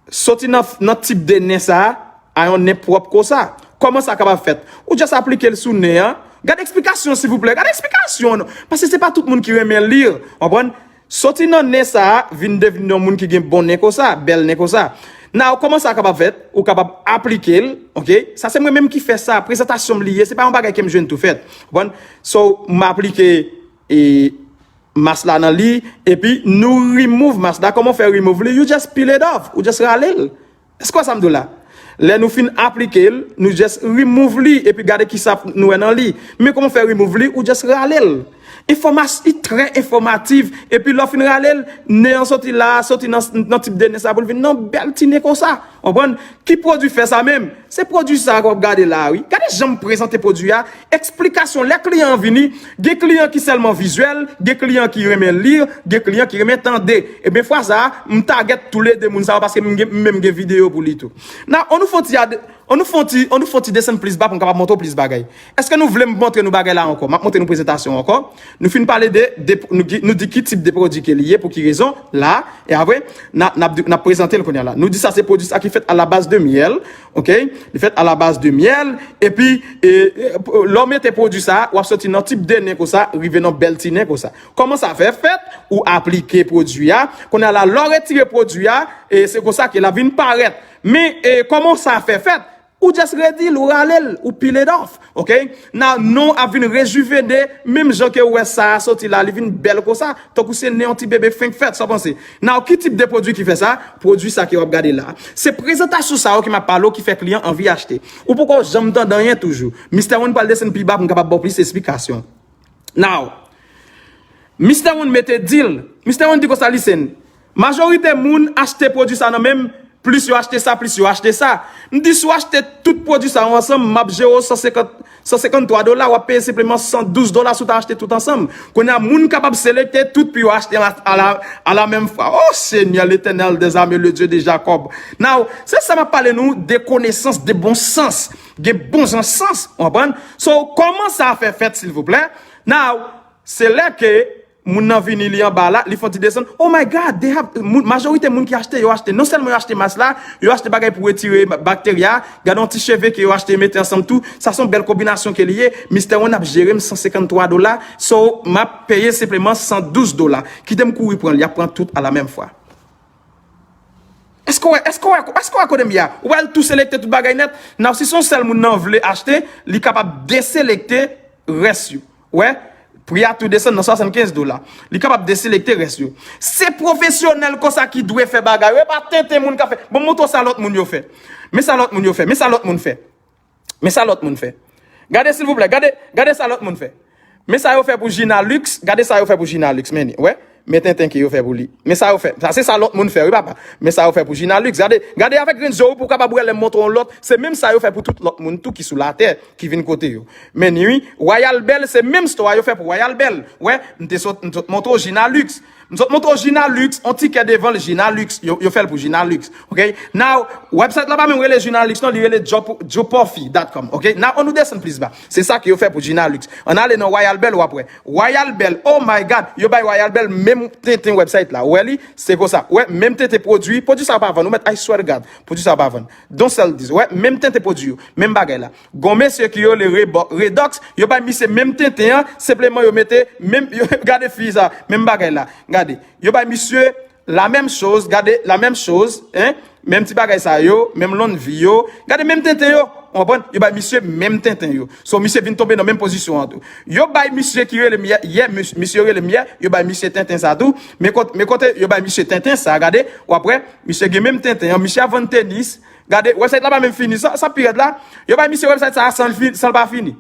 Soti nan, nan tip de nen sa a, a yon nen pwòp konsa. Kòman sa kapab fèt? Ou just aplike l sou nen an. Gade eksplikasyon, silvouplè. Gade eksplikasyon, non. Paske se pa tout moun ki renmen li. Ou konprann? Soti nan nen sa a, vin devni yon moun ki gen bon nen konsa, bèl nen konsa. Now, kòman sa kapab fèt? Ou kapab aplike l, ok? Sa se mwen menm ki fè sa, prezantasyon m li ye, se pa yon bagay ke m jwenn tou fèt. Ou konprann? So, m aplike, e, mas la nan li, epi nou remove mas la. Kòman w fè remove li? You just peel it off, ou just rale l. Èske w wè sa m di w la? Lè nou fin aplike l, nou just remove li, epi gade kisa nou wè nan li. Men kòman w fè remove li, ou just rale l. Enfòmas-, li trè enfòmatif, epi lè w fin rale l, nen an soti la, soti nan, nan tip de nen sa pou l vin nan bèl ti nen konsa. Konprann? Ki pwodui fè sa menm? Se pwodui sa a ke w ap gade la a, wi. Gade jan m prezante pwodui a. Eksplikasyon, lè kliyan an vini, gen kliyan ki sèlman vizyèl, gen kliyan ki renmen li, gen kliyan ki renmen tande. Ebyen, fwa sa a, m tagèt toulede moun sa yo paske m gen, m menm gen videyo pou li tou. Now, ann nou fè yon ti ad-, ann nou fè yon ti, ann nou fè yon ti desann plis ba pou m kapab montre w plis bagay. Èske nou vle m montre nou bagay la ankò? M ap montre nou prezantasyon ankò. Nou fin pale de, de nou, di- nou di ki tip de pwodui ke li ye, pou ki rezon, la, e apre, n ap, n ap, n ap prezante l kounye a la. Nou di sa se pwodui sa ki fèt à la base de miel, ok? Li fèt à la base de miel, epi, e, e, lè w mete pwodui sa, w ap soti nan tip de nen konsa, rive nan bèl ti nen konsa. Kòman sa fè fèt? Ou aplike pwodui a, kounye a la, lè w retire pwodui a, e se konsa ke l ap vin parèt. Men, e, kòman sa fè fèt? Ou just redi l, ou rale l, ou peel it off, ok? Now, nen w ap vin rejivene, menm jan ke w wè sa a soti la, li vin bèl konsa, tankou se nen yon ti bebe fenk fèt, sa w panse? Now, ki tip de pwodui ki fè sa? Pwodui sa ke w ap gade la. Se prezantasyon sa yo ke m ap pale w ki fè kliyan anvi achte. Ou poko janm tande anyen toujou. Mistè One pral desann pi ba pou m kapab ba w plis esplikasyon. Now, Mistè One mete deal. Mistè One di konsa, listen, majorite moun achte pwodui sa nan men m, plis yo achte sa, plis yo achte sa. M di, si w achte tout pwodui sa yo ansanm, m ap jere w san senkant, san senkanntwa dola, w ap peye senpleman san douz dola si w ta achte tout ansanm. Kounye a, moun kapab selekte tout pou yo achte a, a la, a la menm fwa. Oh, Senyè Letènèl dèzame, le Dye de Jakòb. Now, se sa m ap pale nou de konesans, de bon sans. Gen bon jan sans, w konprann? So, kòman sa fè fèt, silvouplè? Now, se lè ke moun nan vini, li anba la, li fè yon ti desann. Oh my God, they have, moun, majorite moun ki achte, yo achte, non sèlman yo achte mas la, yo achte bagay pou retire ba- bakteria, gade yon ti cheve ke yo achte mete ansanm tou, sa se yon bèl konbinasyon ke li ye, Mistè One ap jere m san senkanntwa dola, so m ap peye senpleman san douz dola. Kite m kouri pran l, y ap pran tout a la menm fwa. Èske w wè, èske w wè, èske w wè kote m ye a? Ou wè l tou selekte tout bagay nèt. Now, si se yon sèl moun nan vle achte, li kapab deselekte rès yo. Ou wè, pri a tou desann nan swasannkenz dola. Li kapab deselekte rès yo. Se pwofesyonèl konsa ki dwe fè bagay yo. E pa tenten moun ka fè. Bon, m montre w sa lòt moun yo fè. Men sa lòt moun yo fè. Men sa lòt moun fè. Men sa lòt moun fè. Gade, silvouplè, gade, gade sa lòt moun fè. Men sa yo fè pou Gina Lux, gade sa yo fè pou Gina Lux, men li, wè. Men tenten ke yo fè pou li. Men sa yo fè. Sa se sa lòt moun fè, wi, papa. Men sa yo fè pou Gina Lux. Gade, gade avèk grenn zye w pou w kapab wè lè m montre w lòt. Se menm sa yo fè pou tout lòt moun tou ki sou latè, ki vin kote yo. Men ni wi, Royal Bell, se menm store yo fè pou Royal Bell. Wè, m te sot, m sot montre w Gina Lux. M sot montre w Gina Lux, on tikè devan l, Gina Lux. Yo, yo fè l pou Gina Lux. Ok? Now, website la pa menm rele Gina Lux, non, li rele Joe Puffy dot com. Ok? Now, ann nou desann plis ba. Se sa ke yo fè pou Gina Lux. Ann ale nan Royal Bell, w ap wè. Royal Bell, oh my God, yo bay Royal Bell menm tenten website la. Ou wè li? Se konsa. Ou wè, menm tenten pwodui. Pwodui sa pa vann. Ou mèt, I swear to God. Pwodui sa pa vann. Don't sell this. Ou wè, menm tenten pwodui yo. Menm bagay la. Gon mesye ki rele Rebo- Redox, yo bay misye menm tenten an, senpleman yo mete, menm, yo, gade fi sa, menm bagay la. Gade. Yo bay misye la menm choz, gade, la menm choz, hein? Menm ti bagay sa yo, menm lonn vi yo. Gade menm tenten yo, w konprann? Yo bay misye menm tenten yo. So, misye vin tonbe nan menm pozisyon an tou. Yo bay misye ki rele m yè, yè, mis- misye rele m yè, yo bay misye tenten sa tou. Men kot- men kote yo bay misye tenten sa, gade, w ap wè, misye gen menm tenten an, misye ap vann tenis. Gade, website la pa menm fini, sa, sa pi rèd la. Yo bay misye website sa a san l fin- san l pa fini.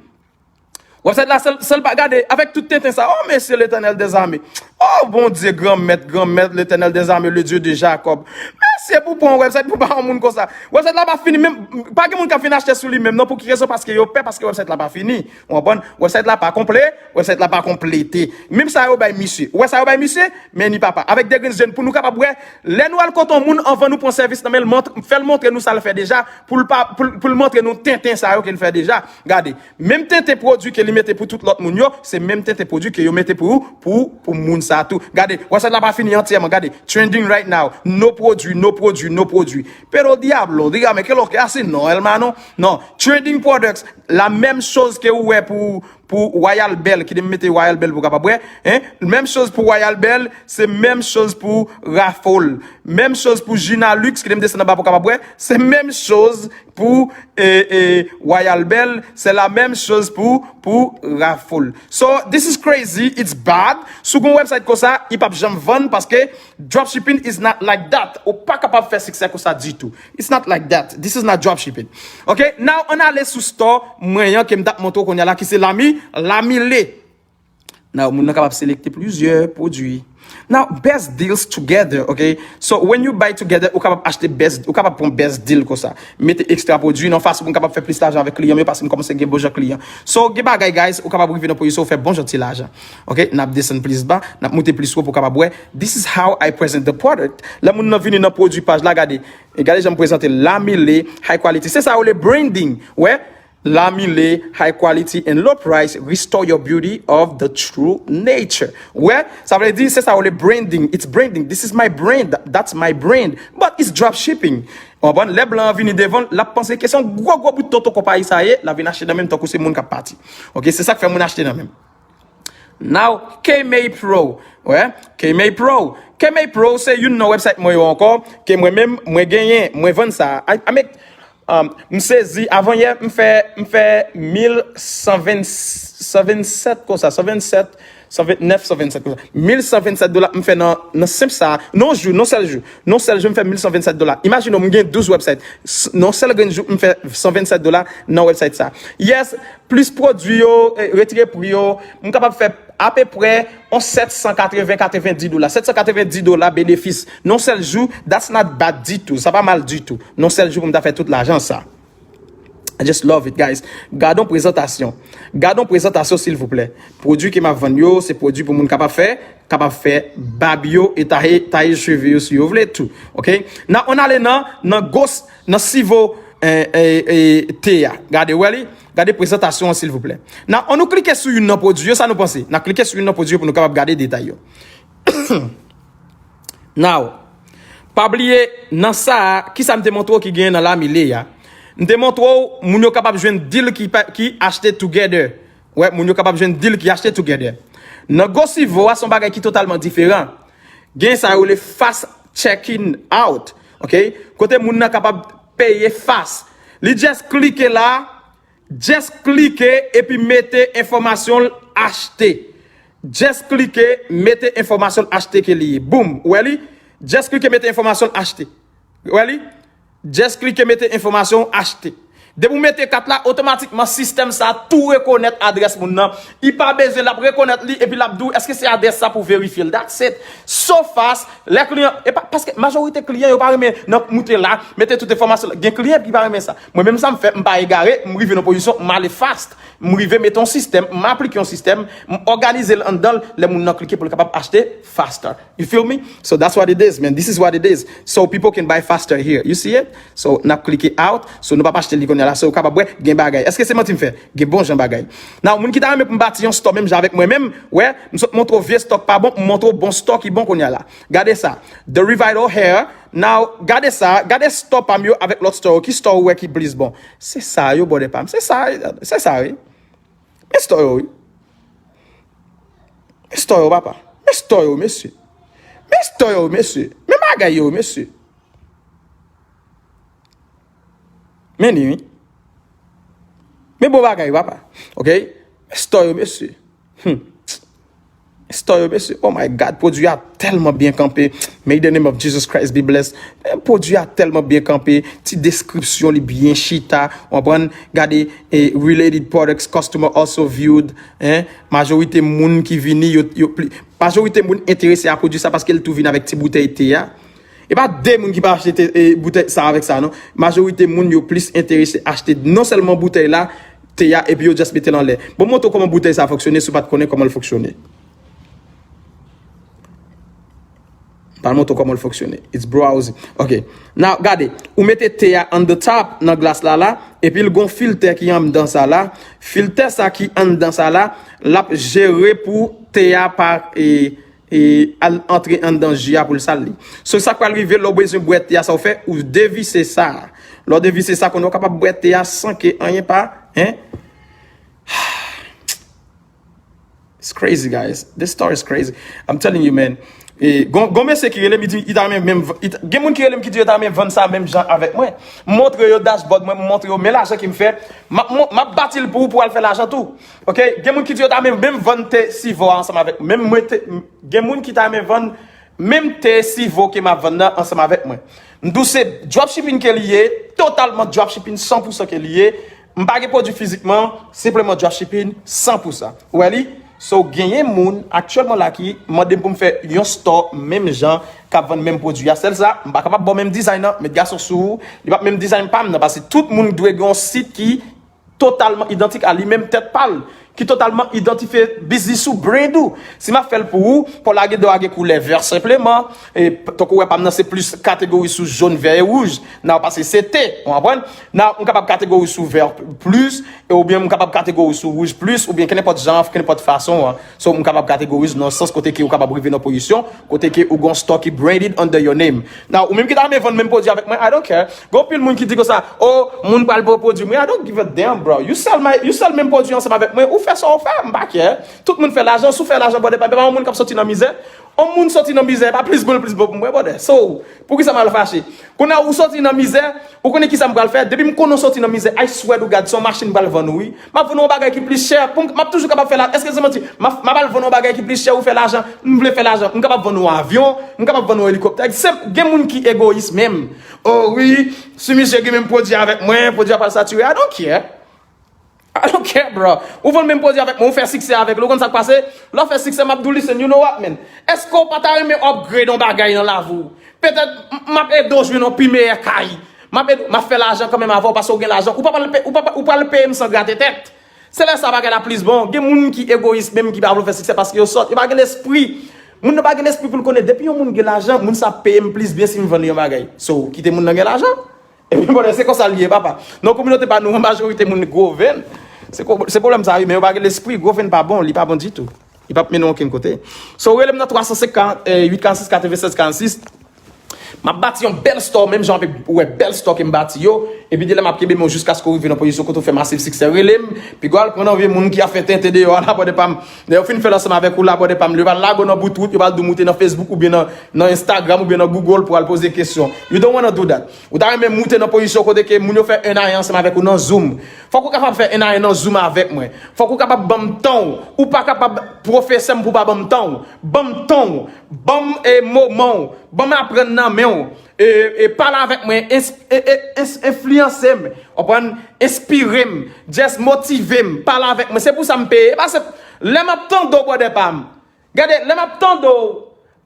Website la, sèl, sèl pa gade, avèk tout tenten sa, oh, mesye, Letènèl dèzame. Oh, Bondye, Granmèt, Granmèt, Letènèl dèzame, le Dieu de Jacob. Mesye, pou pran yon website, pou ba yon moun konsa. Website la pa fini, menm, pa gen moun k ap vin achte sou li menm, non, pou ki rezon? Paske yo pè, paske website la pa fini. Ou konprann? Website la pa konple, website la pa konplete. Menm sa yo bay misye. Ou wè sa yo bay misye? Men ni papa. Avèk de grenn jèn, pou nou kapab wè, lè nou al kote yon moun, anvan nou pran sèvis nan men l, mont-, fè l montre nou sa l fè deja, pou l pa, pou l, pou l montre nou tenten sa yo ke l fè deja. Gade, menm tenten pwodui ke li mete pou tout lòt moun yo, se menm tenten pwodui ke yo mete pou, pou, pou moun sa tou. Gade, website la pa fini antyèman. Gade, trending right now. No pwodui, no pwodui, no pwodui. Pero diablo, dígame qué es lo que hace. No, hermano. Non. Trending products, la menm choz ke ou wè pou, pou Royal Bell, kite m mete Royal Bell pou w kapab wè. Hein? Menm choz pou Royal Bell, se menm choz pou Rafol. Menm choz pou Gina Lux, kite m desann anba pou w kapab wè. Se menm choz pou eh, eh, Royal Bell, c'est la même chose pour, pour Rafol. So, this is crazy, it's bad. Si w gen yon website konsa, li p ap janm vann paske dropshipping is not like that. Ou pa kapab fè siksè konsa ditou. It's not like that. This is not dropshipping. Ok, now, ann ale sou store mwen an ke m t ap montre w kounye a la, ki se Lami, Lamile. Now, moun nan kapab selekte plizyè pwodui. Now, best deals together, ok? So, when you buy together, ou kapab achte best, ou kapab pran best deal konsa. Mete ekstra pwodui nan fason pou n kapab fè plis lajan avèk kliyan m yo, paske m kòmanse gen bon jan kliyan. So, gen bagay, guys, ou kapab rive nan pozisyon ou fè bon jan ti lajan. Ok? N ap desann plis ba, n ap moute plis wo pou w kapab wè. This is how I present the product. Lè moun nan vini nan pwodui paj la, gade. E gade jan m prezante Lamile, high quality. Se sa yo le branding. Wè? Lamile, high quality and low price, restore your beauty of the true nature. Wè, sa vle di, se sa yo le branding. It's branding. This is my brand. That's my brand. But it's drop shipping. Ou konprann? Lè blan an vini devan l, l ap panse ke se yon gwo, gwo bout tonton konpayi sa ye, l ap vin achte nan men m tankou se moun k ap pati. Ok, se sa k fè moun achte nan men m. Now, Kmay Pro. Wè, Kmay Pro. Kmay Pro se youn nan website mwen yo ankò, ke mwen menm, mwen genyen, mwen vann sa. I, I make, um, m sezi, avan yè, m fè, m fè mil san venn, san vennsèt konsa, san vennsèt, san vennèf, san vennsèt konsa. Mil san vennsèt dola m fè nan, nan senp sa, nan yon jou, nan yon sèl jou. Nan yon sèl jou, m fè mil san vennsèt dola. Imajine w, m gen douz website. S-, nan yon sèl grenn jou, m fè san vennsèt dola nan website sa. Yes, plis pwodui yo, eh, retire pri yo, m kapab fè apeprè yon sèt san katreven, katrevendi dola. Sèt san katrevendi dola benefis. Nan yon sèl jou, that's not bad ditou. Sa pa mal ditou. Nan yon sèl jou pou m ta fè tout lajan sa. I just love it, guys. Gade yon prezantasyon. Gade yon prezantasyon, silvouplè. Pwodui ke m ap vann yo, se pwodui pou moun kapab fè, kapab fè bab yo e taye, taye cheve yo si yo vle tou. Ok? Now, ann ale nan, nan gos, nan sivo, eh, eh, eh, te a. Gade, wè li? Gade prezantasyon an, silvouplè. Now, ann nou klike sou youn nan pwodui yo, sa nou panse? N a klike sou youn nan pwodui yo pou nou kapab gade detay yo. Now, pa bliye, nan sa a, kisa m te montre w ki genyen nan Lamile a? M te montre w, moun yo kapab jwenn deal ki pa, ki achte together. Wè, moun yo kapab jwenn deal ki achte together. Nan Gosivo a, se yon bagay ki totalman diferan. Gen sa yo rele fast checking out. Ok? Kote moun nan kapab peye fast. Li just klike la, just klike epi mete enfòmasyon l achte. Just klike, mete enfòmasyon l achte ke li ye. Boom, ou wè li? Just klike, mete enfòmasyon l achte. Ou wè li? Just klike, mete enfòmasyon l achte. Depi w mete kat la, otomatikman sistèm sa tou rekonèt adrès moun nan. Li pa bezwen, l ap rekonèt li epi l ap di w èske se adrès sa pou verifye l. That's it. So fast, lè kliyan, e pa, paske majorite kliyan yo pa renmen nan moute la, mete tout enfòmasyon. Gen kliyan ki pa renmen sa. Mwen menm sa m fè, m pa egare, m rive nan pozisyon, m ale fast. M rive mete yon sistèm, m aplike yon sistèm, m òganize l anndan l, lè moun nan klike pou l kapab achte faster. You feel me? So that's what it is, man. This is what it is. So people can buy faster here. You see it? So, n ap klike out. So, nou p ap achte li kounye a la. So, ou kapab wè, gen bagay. Èske se manti m fè? Gen bon jan bagay. Now, moun ki ta renmen pou m bati yon store menm jan avèk mwen menm, wè, m sot montre w vye stock pa bon, m montre w bon stock ki bon kounye a la. Gade sa. The Revital Hair. Now, gade sa. Gade store pa m yo avèk lòt store yo. Ki store ou wè ki plis bon? Se sa yo, brother pa m. Se sa, se sa, wi. Men store yo, wi. Men store yo, papa. Men store yo, mesye. Men store yo, mesye. Men bagay yo, mesye. Men li, wi. Men bon bagay, papa. Ok? Men store yo, mesye. Hmm. Store yo, mesye. Oh my God, pwodui a tèlman byen kanpe. May the name of Jesus Christ be blessed. Eh, pwodui a tèlman byen kanpe. Ti deskripsyon li byen chita. Ou konprann? Gade, eh, related products, customer also viewed. Hein? Majorite moun ki vini, yo, yo pli, majorite moun enterese a pwodui sa paske l tou vin avèk ti boutèy te a. E pa de moun ki pa achte te, e, boutèy sa avèk sa, non. Majorite moun yo plis enterese achte non sèlman boutèy la, te a, epi yo just mete l anlè. Bon, montre w kòman boutèy sa fonksyone si w pa t konnen kòman l fonksyone. M pral montre w kòman l fonksyone. It's browsing. Ok. Now, gade. Ou mete te a on the top nan glas la la, epi l gon filtè ki anndan sa la. Filtè sa ki anndan sa la, l ap jere pou te a pa, e, e, al antre anndan ji a pou l sal li. So, sa k pral rive, lè w bezwen bwè te a, sa w fè, ou devise sa. Lè w devise sa, kounye a w kapab bwè te a san ke anyen pa, hein? It's crazy, guys. This story is crazy. I'm telling you, man. E, gon, gon mesye ki rele m, li di, li ta renmen menm v-, li ta, gen moun ki rele m ki di yo ta renmen vann sa menm jan avèk mwen. M montre yo dashboard mwen, m montre yo men lajan ke m fè. M ap, m ap bati l pou ou pou w al fè lajan tou. Ok? Gen moun ki di yo ta renmen menm vann te sivo a ansanm avèk mwen. Menm mwen te, gen moun ki ta renmen vann menm te sivo ke m ap vann nan ansanm avèk mwen. M di w se dropshipping ke li ye, totalman dropshipping san pou san ke li ye. M pa gen pwodui fizikman, senpleman dropshipping san pou san. Ou wè li? So, genyen moun aktyèlman la ki mande m pou m fè yon store menm jan k ap vann menm pwodui a. Sèl sa, m pa kapab ba w menm design nan, met gason sou ou, li p ap menm design pa m nan, paske tout moun dwe gen yon sit ki totalman idantik a li menm tèt pa l, ki totalman idantifye biznis ou, brand ou. Si m ap fè l pou ou, pou lage do a gen koulè vè senpleman, e tankou w wè pa m nan se plis kategori sou jòn, vè e wouj. Nan, paske se te, ou konprann? Nan, m kapab kategori sou vè plis, e oubyen m kapab kategori sou wouj plis, oubyen kenenpòt jan, kenenpòt fason an. So, m kapab kategorize nan sans kote ke ou kapab rive nan pozisyon, kote ke ou gon store ki branded under your name. Now, ou menm ki ta renmen vann menm pwodui avèk mwen, I don't care. Gon pil moun ki di konsa, oh, moun pral pran pwodui mwen, I don't give a damn, bro. You sell my, you sell menm pwodui ansanm avèk mwen, ou fè sa ou fè, m pa care. Tout moun fè lajan, si w fè lajan, brother, pa, pa yon moun k ap soti nan mizè. Yon moun soti nan mizè, pa plis bon, plis bon pou mwen, brother. So, poukisa m al fache? Kounye a ou soti nan mizè, ou konnen kisa m pral fè? Depi m konnen w soti nan mizè, I swear to God, se yon machin m pral vann ou, wi. M ap vann ou yon bagay ki plis chè. Pou m, m ap toujou kapab fè la. Èske se manti? M ap, m ap al vann ou yon bagay ki plis chè, ou fè lajan. M vle fè lajan. M kapab vann ou yon avyon, m kapab vann ou yon elikoptè. Se, gen moun ki egoyis menm. Oh wi, si misye gen menm pwodui avèk mwen, pwodui a pral satire. I don't care. I don't care, bro. Ou vann menm pwodui avèk mwen, ou fè siksè avèk li. Ou konn sa k pase? Lè w fè siksè, m ap di w, listen, you know what, man? Èske w pa ta renmen upgrade yon bagay nan lavi w? Petèt, m, m ap ede w jwenn yon pi meyè kay. M ap ede, m ap fè lajan kanmenm avè w, paske w gen lajan. Ou pa pral pe-, ou pa, ou pral peye m san grate tèt. Se lè sa bagay la plis bon. Gen moun ki egoyis menm ki pa vle fè siksè paske yo sòt, yo pa gen lespri. Moun nan pa gen lespri pou l konnen depi yon moun gen lajan, moun sa ap peye m plis byen si m vann li yon bagay. So, kite moun nan gen lajan. Ebyen, brother, se konsa l ye, papa. Nan kominote pa nou an, majorite moun gwo venn. Se ko-, se pwoblèm sa, wi, men yo pa gen lespri, gwo venn pa bon, li pa bon ditou. Li p ap mennen w okenn kote. So, rele m nan twa san senk, eh, uit karannsis, katrevennsèz karannsis. M ap bati yon bèl store, menm jan avèk ou wè bèl store ke m bati yo. Epi de la m ap kenbe men w jiskaske w rive nan pozisyon kote w fè masiv siksè. Rele m, piga w al pran nan vye moun ki ap fè tenten deyò a, la, brother pa m. Lè yo fin fè l ansanm avèk ou, la, brother pa m, yo pral lage w nan bout wout, yo pral di w moute nan Facebook oubyen nan, nan Instagram oubyen nan Google pou al poze kesyon. You don't wanna do that. Ou ta renmen moute nan pozisyon kote ke moun yo fè en a en ansanm avèk ou nan Zoom. Fòk ou kapab fè en a en nan Zoom avèk mwen. Fòk ou kapab ban m tan w. Ou pa kapab pwofese m pou w pa ban m tan w. Ban m tan w. Ban m, e, moman w. Ban m aprann nan men w. E, e, pale avèk mwen. Ensp-, e, e, ens-, enfliyanse m. Konprann? Enspire m. Just motive m. Pale avèk mwen. Se pou sa m peye. E pa se, lè m ap tande w, brother pa m. Gade, lè m ap tande w,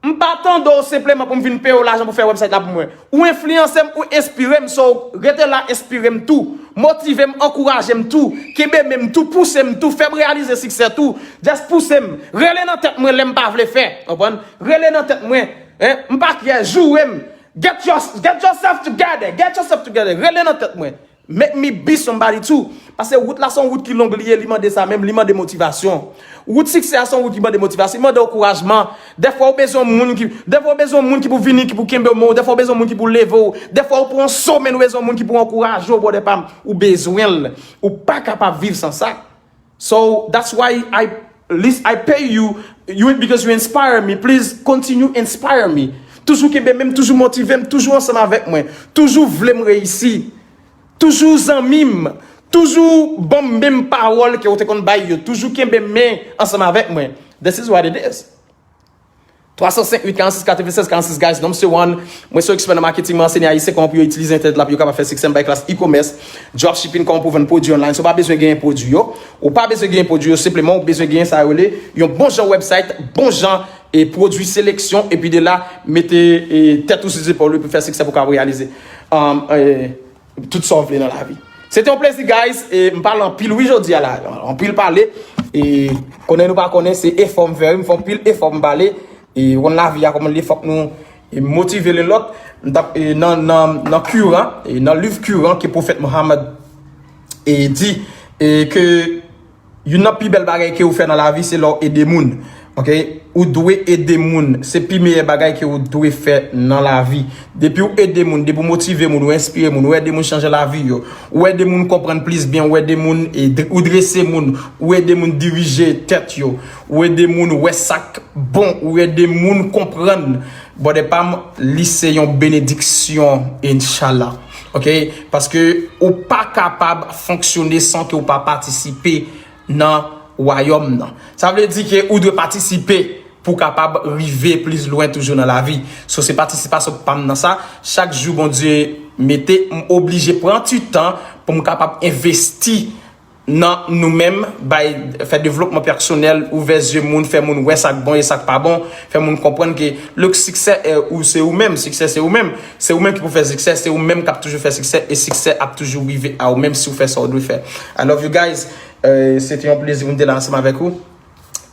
m pa tande w senpleman pou m vin peye w lajan pou fè website la pou mwen. Ou enfliyanse m, ou enspire m, so rete la, enspire m tou. Motive m, ankouraje m tou. Kenbe men m tou, pouse m tou, fè m reyalize siksè tou. Just pouse m. Rele nan tèt mwen lè m pa vle fè. Konprann? Rele nan tèt mwen. Hein? M pa care, joure m. Get your, get yourself together. Get yourself together. Rele nan tèt mwen. Make me be somebody too. Paske wout la se yon wout ki long li ye, li mande sa menm, li mande motivasyon. Wout siksè a se yon wout ki mande motivasyon, li mande ankourajman. Dèfwa ou bezwen yon moun ki, dèfwa ou bezwen yon moun ki pou vini, ki pou kenbe w men w, dèfwa ou bezwen yon moun ki pou leve w, dèfwa ou pran yon somen, ou bezwen yon moun ki pou ankouraje w, brother pa m, ou bezwen l. Ou pa kapab viv san sa. So that's why I lis-, I pay you, you because you inspire me. Please continue inspire me. Toujou kenbe men m, toujou motive m, toujou ansanm avèk mwen. Toujou vle m reyisi. Toujou zanmi m. Toujou ban m menm pawòl ke w te konn bay yo. Toujou kenbe men ansanm avèk mwen. This is what it is. Twa san senk uit karannsis katrevennsèz karannsis, guys, non, se One. Mwen se yon ekspè nan marketing, mwen anseye Ayisyen kòman pou yo itilize entènèt la pou yo kapab fè siksè, m bay klas e-commerce, dropshipping, kòman pou vann pwodui online. So, w pa bezwen genyen pwodui yo. Ou pa bezwen genyen pwodui yo, senpleman, ou bezwen genyen sa yo rele yon bon jan website, bon jan e pwodui seleksyon, epi de la, mete e, tèt ou sou zepòl ou epi fè siksè pou w kapab reyalize um, e, tout sa w vle nan lavi. Se te yon plezi, guys. E, m pale anpil, wi, jodi a la. Anpil pale. E, konnen nou pa konnen, se efò m fè, wi. M fè anpil efò m pale. E, wonn lavi a, kòman li, fòk nou e, motive len lòt. M t ap, e, nan, nan, nan Kuran, e, nan liv Kuran ke pwofèt Muhammad e, di e, ke youn nan pi bèl bagay ke ou fè nan lavi, se lè w ede moun. Ok? Ou dwe ede moun. Se pi meyè bagay ke ou dwe fè nan lavi. Depi w ede moun, depi w motive moun, ou enspire moun, ou ede moun chanje lavi yo, ou ede moun konprann plis byen, ou ede moun e, dre- ou drese moun, ou ede moun dirije tèt yo, ou ede moun wè sa k bon, ou ede moun konprann. Brother pa m, li se yon benediksyon, inshallah. Ok? Paske ou pa kapab fonksyone san ke ou pa patisipe nan wayòm nan. Sa vle di ke ou dwe patisipe pou w kapab rive plis lwen toujou nan lavi. So, se patisipasyon pa m nan sa. Chak jou Bondye mete, m oblije pran ti tan pou m kapab envesti nan nou menm, bay, fè devlopman pèsonèl, ouvè zye moun, fè moun wè sa k bon e sa k pa bon, fè moun konprann ke le siksè e ou, se ou menm, siksè se ou menm, se ou menm ki pou fè siksè, se ou menm k ap toujou fè siksè e siksè ap toujou rive a ou menm si w fè sa w dwe fè. I love you guys. Euh, se te yon plezi pou m te la ansanm avèk ou.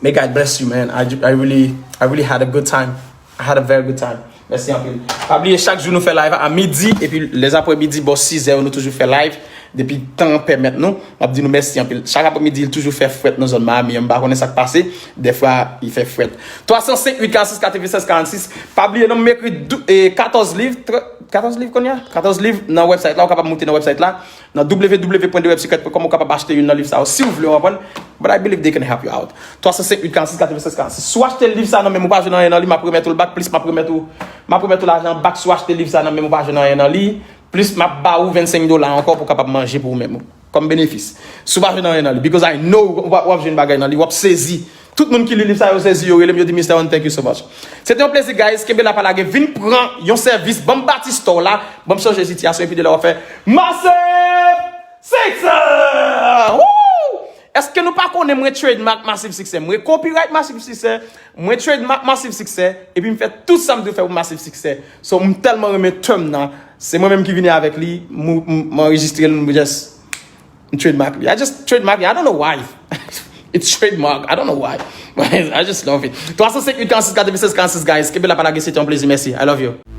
May God bless you, man. I, I really, I really had a good time. I had a very good time. Mèsi anpil. Pa bliye, chak jou nou fè live a midi, epi lèzaprèmidi, bò sizè, nou toujou fè live. Depi tan an pèmèt nou, m ap di nou mèsi anpil. Chak aprèmidi, li toujou fè frèt nan zòn Miami an. M pa konnen sa k pase. Dèfwa, li fè frèt. Twa san senk uit karannsis katrevennsèz karannsis. Pa bliye non, m ekri dou- e, katòz liv. Trè- katòz liv kounye a? Katòz liv nan website la. Ou kapab moute nan website la. Nan w w w pwen de web secret pwen com, ou kapab achte youn nan liv sa yo si w vle, w konprann. But I believe they can help you out. Twa san senk uit karannsis katrevennsèz karannsis. Si w achte liv sa nan men m, ou pa jwenn anyen nan li, m ap remèt ou l back, plis m ap remèt ou, m ap remèt ou lajan an back si w achte liv sa nan men m, ou pa jwenn anyen nan li, plis m ap ba ou vennsenk dola ankò pou w kapab manje pou ou menm, kòm benefis. Si w pa jwenn anyen nan li, because I know w ap, w ap jwenn bagay nan li, w ap sezi. Tout moun ki li liv sa yo sezi, yo rele m, yo di, Mister One, thank you so much. Se te yon plezi, guys. Kenbe la, pa lage. Vin pran yon sèvis. Ban m bati store la. Ban m chanje sitiyasyon. Epi de la, w ap fè Massive Success! Woo! Èske nou pa konnen mwen trademark Massive Success? Mwen copyright Massive Success. Mwen trademark Massive Success. Epi m fè tout sa m dwe fè pou Massive Success. So, m tèlman renmen term nan. Se mwen menm ki vini avèk li. M, m, m anrejistre l, m just M trademark li. I just trademark it. I don't know why. It's trademark. I don't know why. I just love it. Twa san senk uit karannsis katrevennsèz karannsis, guys. Kenbe la, pa lage, se te yon plezi. Mèsi. I love you.